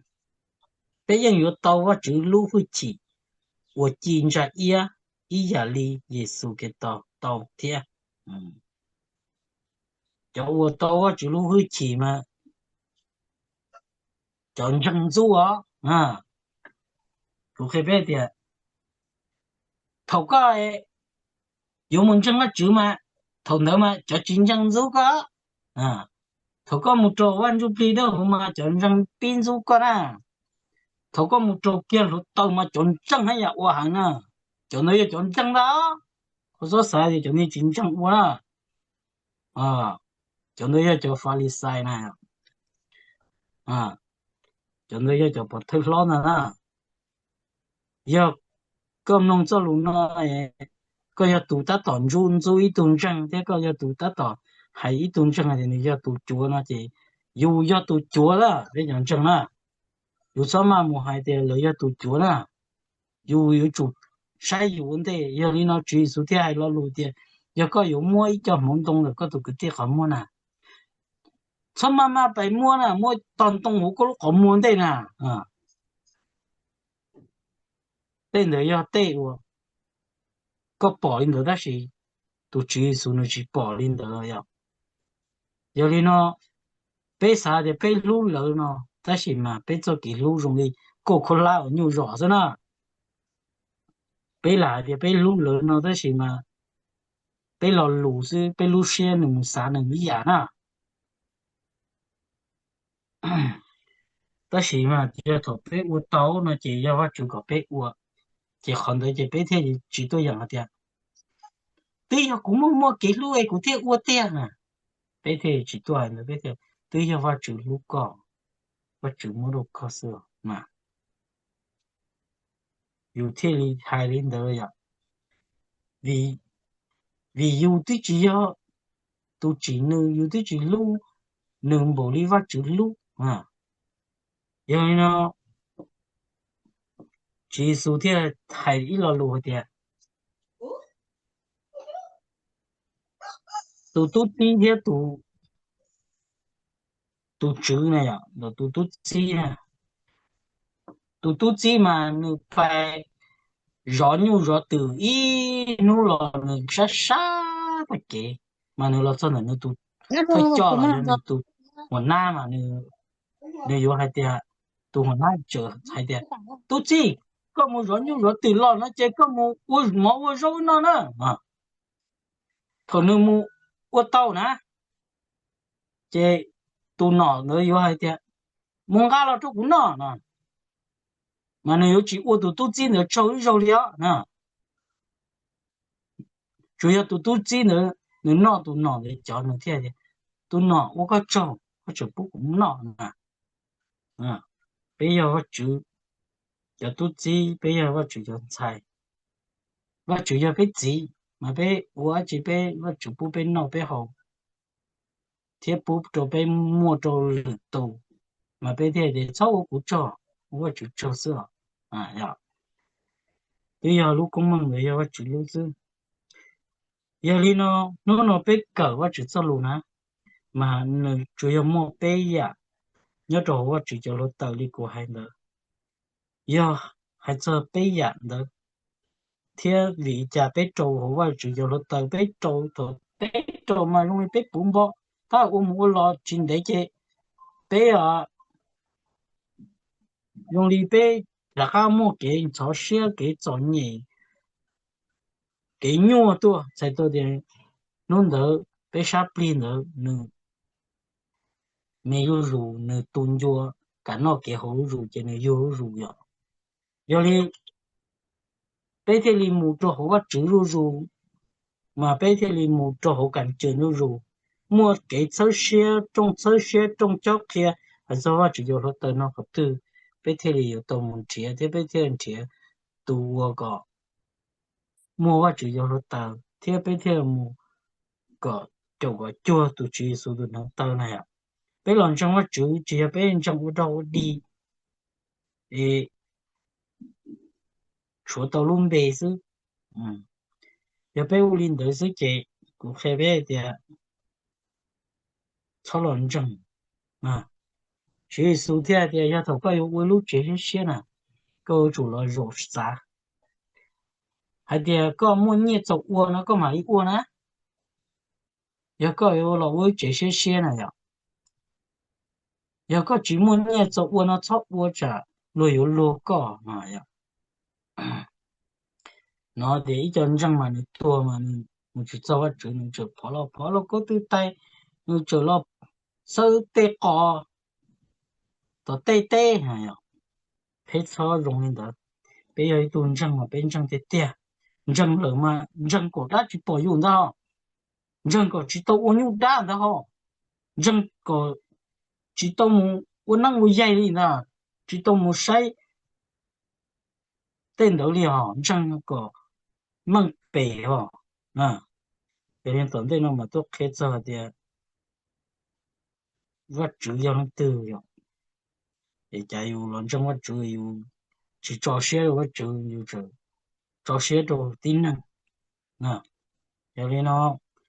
peb yeej yuav tau Vajtswv lub hwj chim uas ci ntsa iab ib yam li Yexus Khetos tau thiab. Cov uas tau Vajtswv lub hwj chim mas cov ntseeg ntxub os. Kuv qhia peb tias thaum koj yuav mus ntseeg Vajtswv mas, thaum ntawd mas cov tsis ntseeg ntxub koj. Thaum koj mus rau Vaj Ntsuj Plig Dawb Huv mas cov ntseeg pib ntxub koj na. Thaum koj mus rau kiag hluav taws mas cov ntseeg haj yam ua heev na. Cov ntawd yog cov ntseeg ntag. Koj txhob xav tias cov niag tsis ntseeg ua na. Cov ntawd yog cov Falixais na. Cov ntawd yog cov pov thawj hlob ntag na. Yog koj mloog txoj lus no, koj yog tus tab tom ntxub ntxub ib tug ntseeg thiab koj yog tus tab tom hais ib tug ntseeg tias nws yog tus cuav no ces yus yog tus cuav lawm, peb cov ntseeg na. Yus txhob maj mus hais tias lawv yog tus cuav na. Yus yuav tsum saib yus ua ntej. Yog li no Tswv Yexus thiaj hais lo lus tias yog koj yuav muab ib co hmoov ntoo ntawm koj tus kwv tij qhov muag na, txhob maj maj pais muab na, muab tog ntoo hauv koj lub qhov muag ntej na. Tej ntawd yog tej uas koj pom li ntawd tab sis tus Tswv Yexus nws tsis pom li ntawd yom. Yog li no peb xav tias peb hlub lawv no tab sis mas peb txoj kev hlub zoo li Coca-Cola uas nyuj zom xwb na. Peb lam hais tias peb hlub lawv no tab sis mas peb lo lus xwb, peb lub siab nws mus xav nws ib yam na. Tab sis mas yog thaum peb ua tau no ces yog Vajtswv kom peb ua, ces qhov ntawd ces peb thiaj tsis tuaj yeem hais tias twb yog kuv muaj muaj kev hlub es kuv thiaj ua tiag na. Peb thiaj tsis tuaj hais ntawd, peb thiaj, twb yog Vajtswv hlub koj, Vajtswv muab rau koj xwb mas yus thiaj li hais li ntawd yom. Vim, vim yus twb tsis yog tus tsim nws, yus twb tsis hlub nws npaum li Vajtswv hlub. Yog li no Tswv Yexus thiaj hais ib lo lus hais tias tus tub txib thiab tus, tus tswv na yom, tus tub txib na, tus tub txib mas nws pais zov nyuj zov twm ib hnub los nws sab sab tag kev, mas nws los txog ntawm nws tus thawj coj los yog nws tus huas nab mas nws yuav hais tias, tus huas nab tseem hais tias, tub txib, koj mus zov nyuj zov twm los no ces koj mus ua mov ua zaub noj na. Thaum nws mus ua tau na, ces tus nom ntawd yuav hais tias, mus nqa los rau kuv noj no, mas nws yuav tsis ua tus tub txib ntawd tsaug ib zaug li os na. Tsuas yog tus tub txib ntawd nws noj tus nom ntawd cov, nws thiaj tias, tus nom, ua koj tsaug, koj tseem pub kuv noj na. Peb yog Vajtswv cov tub txib, peb yog Vajtswv cov ntxhais, Vajtswv yog peb txiv, mas peb ua dab tsi peb, Vajtswv pub peb noj peb haus thiab pub rau peb muaj rau lwm tus, mas peb thiaj tias txhob ua kuv tsaug, ua Vajtswv tsaug xwb os. Twb yog lub koob meej ntawd yog Vajtswv lub xwb. Yog li no, hnub no peb kawm Vajtswv txoj lus na, mas nws tsuas yog muaj peb yam nyob rau hauv Vajtswv cov hluav taws li kuv hais ntawd. Yog hais txog peb yam ntawd, thiab vim li cas peb rau hauv Vajtswv cov hluav taws, peb rau thaum peb rau mas zoo li peb puv npo, tab ua mus ua los tsis ntev ces peb zoo li peb rov qab muaj kev ntxhov siab, kev txom nyem, kev nyuaj tuaj, txhais tau tias hnub ntawd peb sab plig ntawd nws me zuj zus, nws tu ncua, kam noj kev haus zuj zus ces nws yuag zuj zus yom. Yog li peb thiaj li mus rau hauv Vajtswv zuj zus, mas peb thiaj li mus rau hauv kam cwm zuj zus, muaj kev txhawb siab, rooj txhawb siab, rooj cob qhia hais txog Vajtswv cov hluav taws no qhov twg, peb thiaj li yuav tau mus nrhiav thiab peb thiaj nrhiav tus uas kom muaj Vajtswv cov hluav taws thiab peb thiaj mus kom caum kom cuag tus Tswv Yexus tus hneev taw na yom. Peb los ntseeg Vajtswv tsis yog peb ntseeg ua dog ua dig es tshuav tau lub npe xwb. Yog peb ua li ntawd xwb ces kuv qhia peb tias txhob los ntseeg. Tswv Yexus thiaj tias yog thaum koj yuav ua lub tsev siab siab na, koj yuav tsum los zaum xav hais tias koj muaj nyiaj txaus ua no koj mam li ua na. Yog koj yuav los ua lub tsev siab siab na yom, yog koj tsis muaj nyiaj txaus ua no txhob ua tsam luag yuav luag koj no yom. No tias ib co ntseeg mas nws tuag mas nws mus tsis txog Vajtswv, nws tseem phov los phov lauj kaub twb tais, nws tseem los xawb tej qos tom tej teb no yom. Peb txhob zoo li ntawd. Peb yog ib tug ntseeg mas peb ntseeg tiag tiag. Ntseeg lawm mas ntseeg kom dab tsis pom yus ntag, ntseeg kom tsis tau ua nyuj dab ntag ho, ntseeg kom tsis tau mus ua neeb ua yaig li ntag, tsis tau mus saib tej ntawd li ho, ntseeg kom meej pem ho. Yog li tom ntej no mas tuaj qhia txog hais tias Vajtswv yog leej twg yom. Es cas yus los ntseeg Vajtswv yus tsis tso siab rau Vajtswv, yus tseem tso siab rau tib neeg. Yog li no,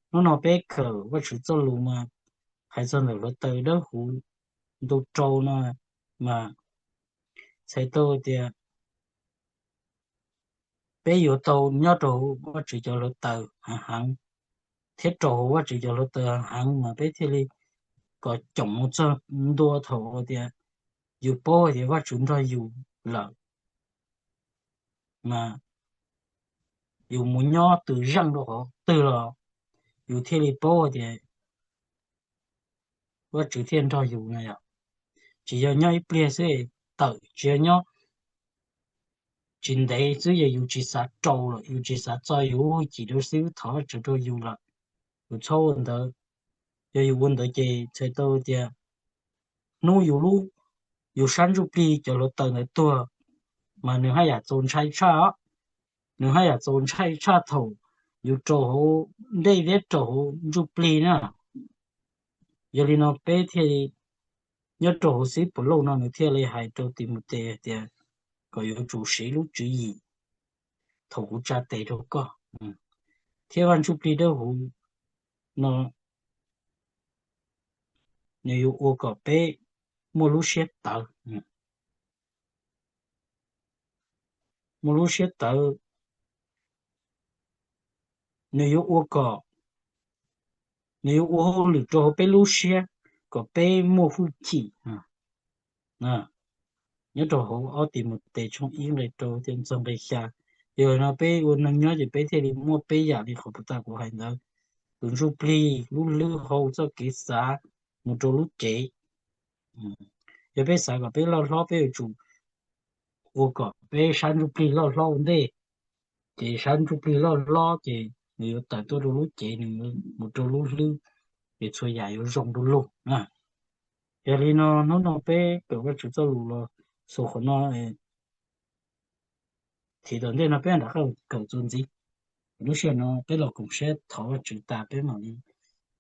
hnub no peb kawm Vajtswv txoj lus mas hais txog ntawm hluav taws dawb huv ntu rau no mas txhais tau tias peb yuav tau nyob rau hauv Vajtswv cov hluav taws heev heev, thiab rau hauv Vajtswv cov hluav taws heev heev mas peb thiaj li kom coom mus txog ntua thaum tias yus paub hais tias Vajtswv nrog yus lawm, mas yus mus nyob twg zeej rau qhov twg los yus thiaj li paub hais tias Vajtswv thiaj nrog yus na yom. Tsis yog nyob ib pliag xwb tawm, tsis yog nyob tsis ntev xwb es yus tsis xav rau lawm, yus tsis xav txo yus lub hwj chim rau xib hwb thov Vajtswv rau yus lawm. Yus txhob ua ntawd. Yog yus ua ntawd ces txhais tau tias hnub yus lub, yus sab ntsuj plig cov hluav taws ntawd tuag, mas nws haj yam txaus ntshai tshaj os. Nws haj yam txaus ntshai tshaj thaum yus rau hauv dej thiab rau hauv ntsuj plig na. Yog li no peb thiaj li, nyob rau hauv xib Paulus no nws thiaj li hais rau Timautes hais tias kom yuav tsum siv lub tswv yim thaum kuv tsa tes rau koj. Thiab vaj ntsuj plig dawb huv no nws yuav ua kom peb muaj lub siab tawv, muaj lub siab tawv, nws yuav ua kom, nws yuav ua hauj lwm rau hauv peb lub siab kom peb muaj hwj chim. Nyob rau hauv ob Timautes tshooj ib nqe rau thiab txog nqe xya. Yog no peb ua neeg nyob ces peb thiaj li muaj peb yam li qhov puag ta kuv hais ntawd, tus ntsuj plig, lub hlwb hau, txoj kev xav, mus rau lub cev. Yog peb xav kom peb loj hlob peb yuav tsum ua kom peb sab ntsuj plig loj hlob ua ntej, ces sab ntsuj plig loj hlob ces nws yuav tawm tuaj rau lub cev, nws mus rau lub hlwb, ces txhua yam yuav zoo du lug na. Yog li no hnub no peb kawm Vajtswv txoj lus los xaus qhov no, thiab tom ntej no peb rov qab kawm txuas ntxiv. Lub sij hawm no peb los koom siab thov Vajtswv tas peb mam li,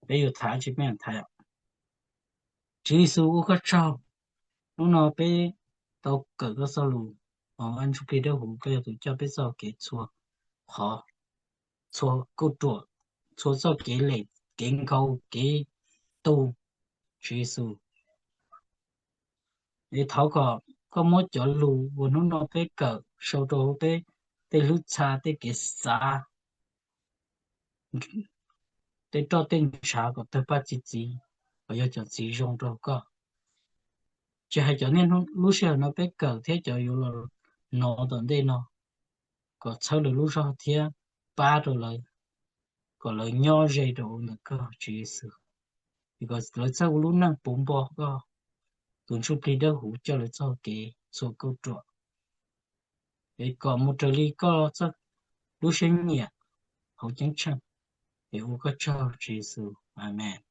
peb yuav tham tsi peb tham. Tswv Yexus ua koj tsaug, hnub no peb tau kawm koj txoj lus, Vajntsujplig dawb huv koj yog tus coj peb txoj kev txhua qhov, txhua kauj ruam, txhua txoj kev lem, kev nkaus, kev tu, Tswv Yexus. Es thov kom koj muab cov lus uas hnub no peb kawm sau rau hauv peb tej hlwb txha, tej kev xav, tej roj tej ntshav kom tawg paj txi txiv, kom yog cov txiv zoo rau koj. Tsis hais cov niaj hnub lub sij hawm no peb kawm thiab cov yuav los hnov tom ntej no, kom txhawb lawv lub zog thiab pab rau lawv, kom lawv nyob ze rau ntawm koj Tswv Yexus, es kom lawv txawj ua lub neej puv npo koj, tus Ntsuj Plig Dawb Huv coj lawv txoj kev txhua kauj ruam, es kom mus raws li koj txoj lub siab nyiam hauv ceeb tsheej. Es ua koj tsaug Tswv Yexus, Amees.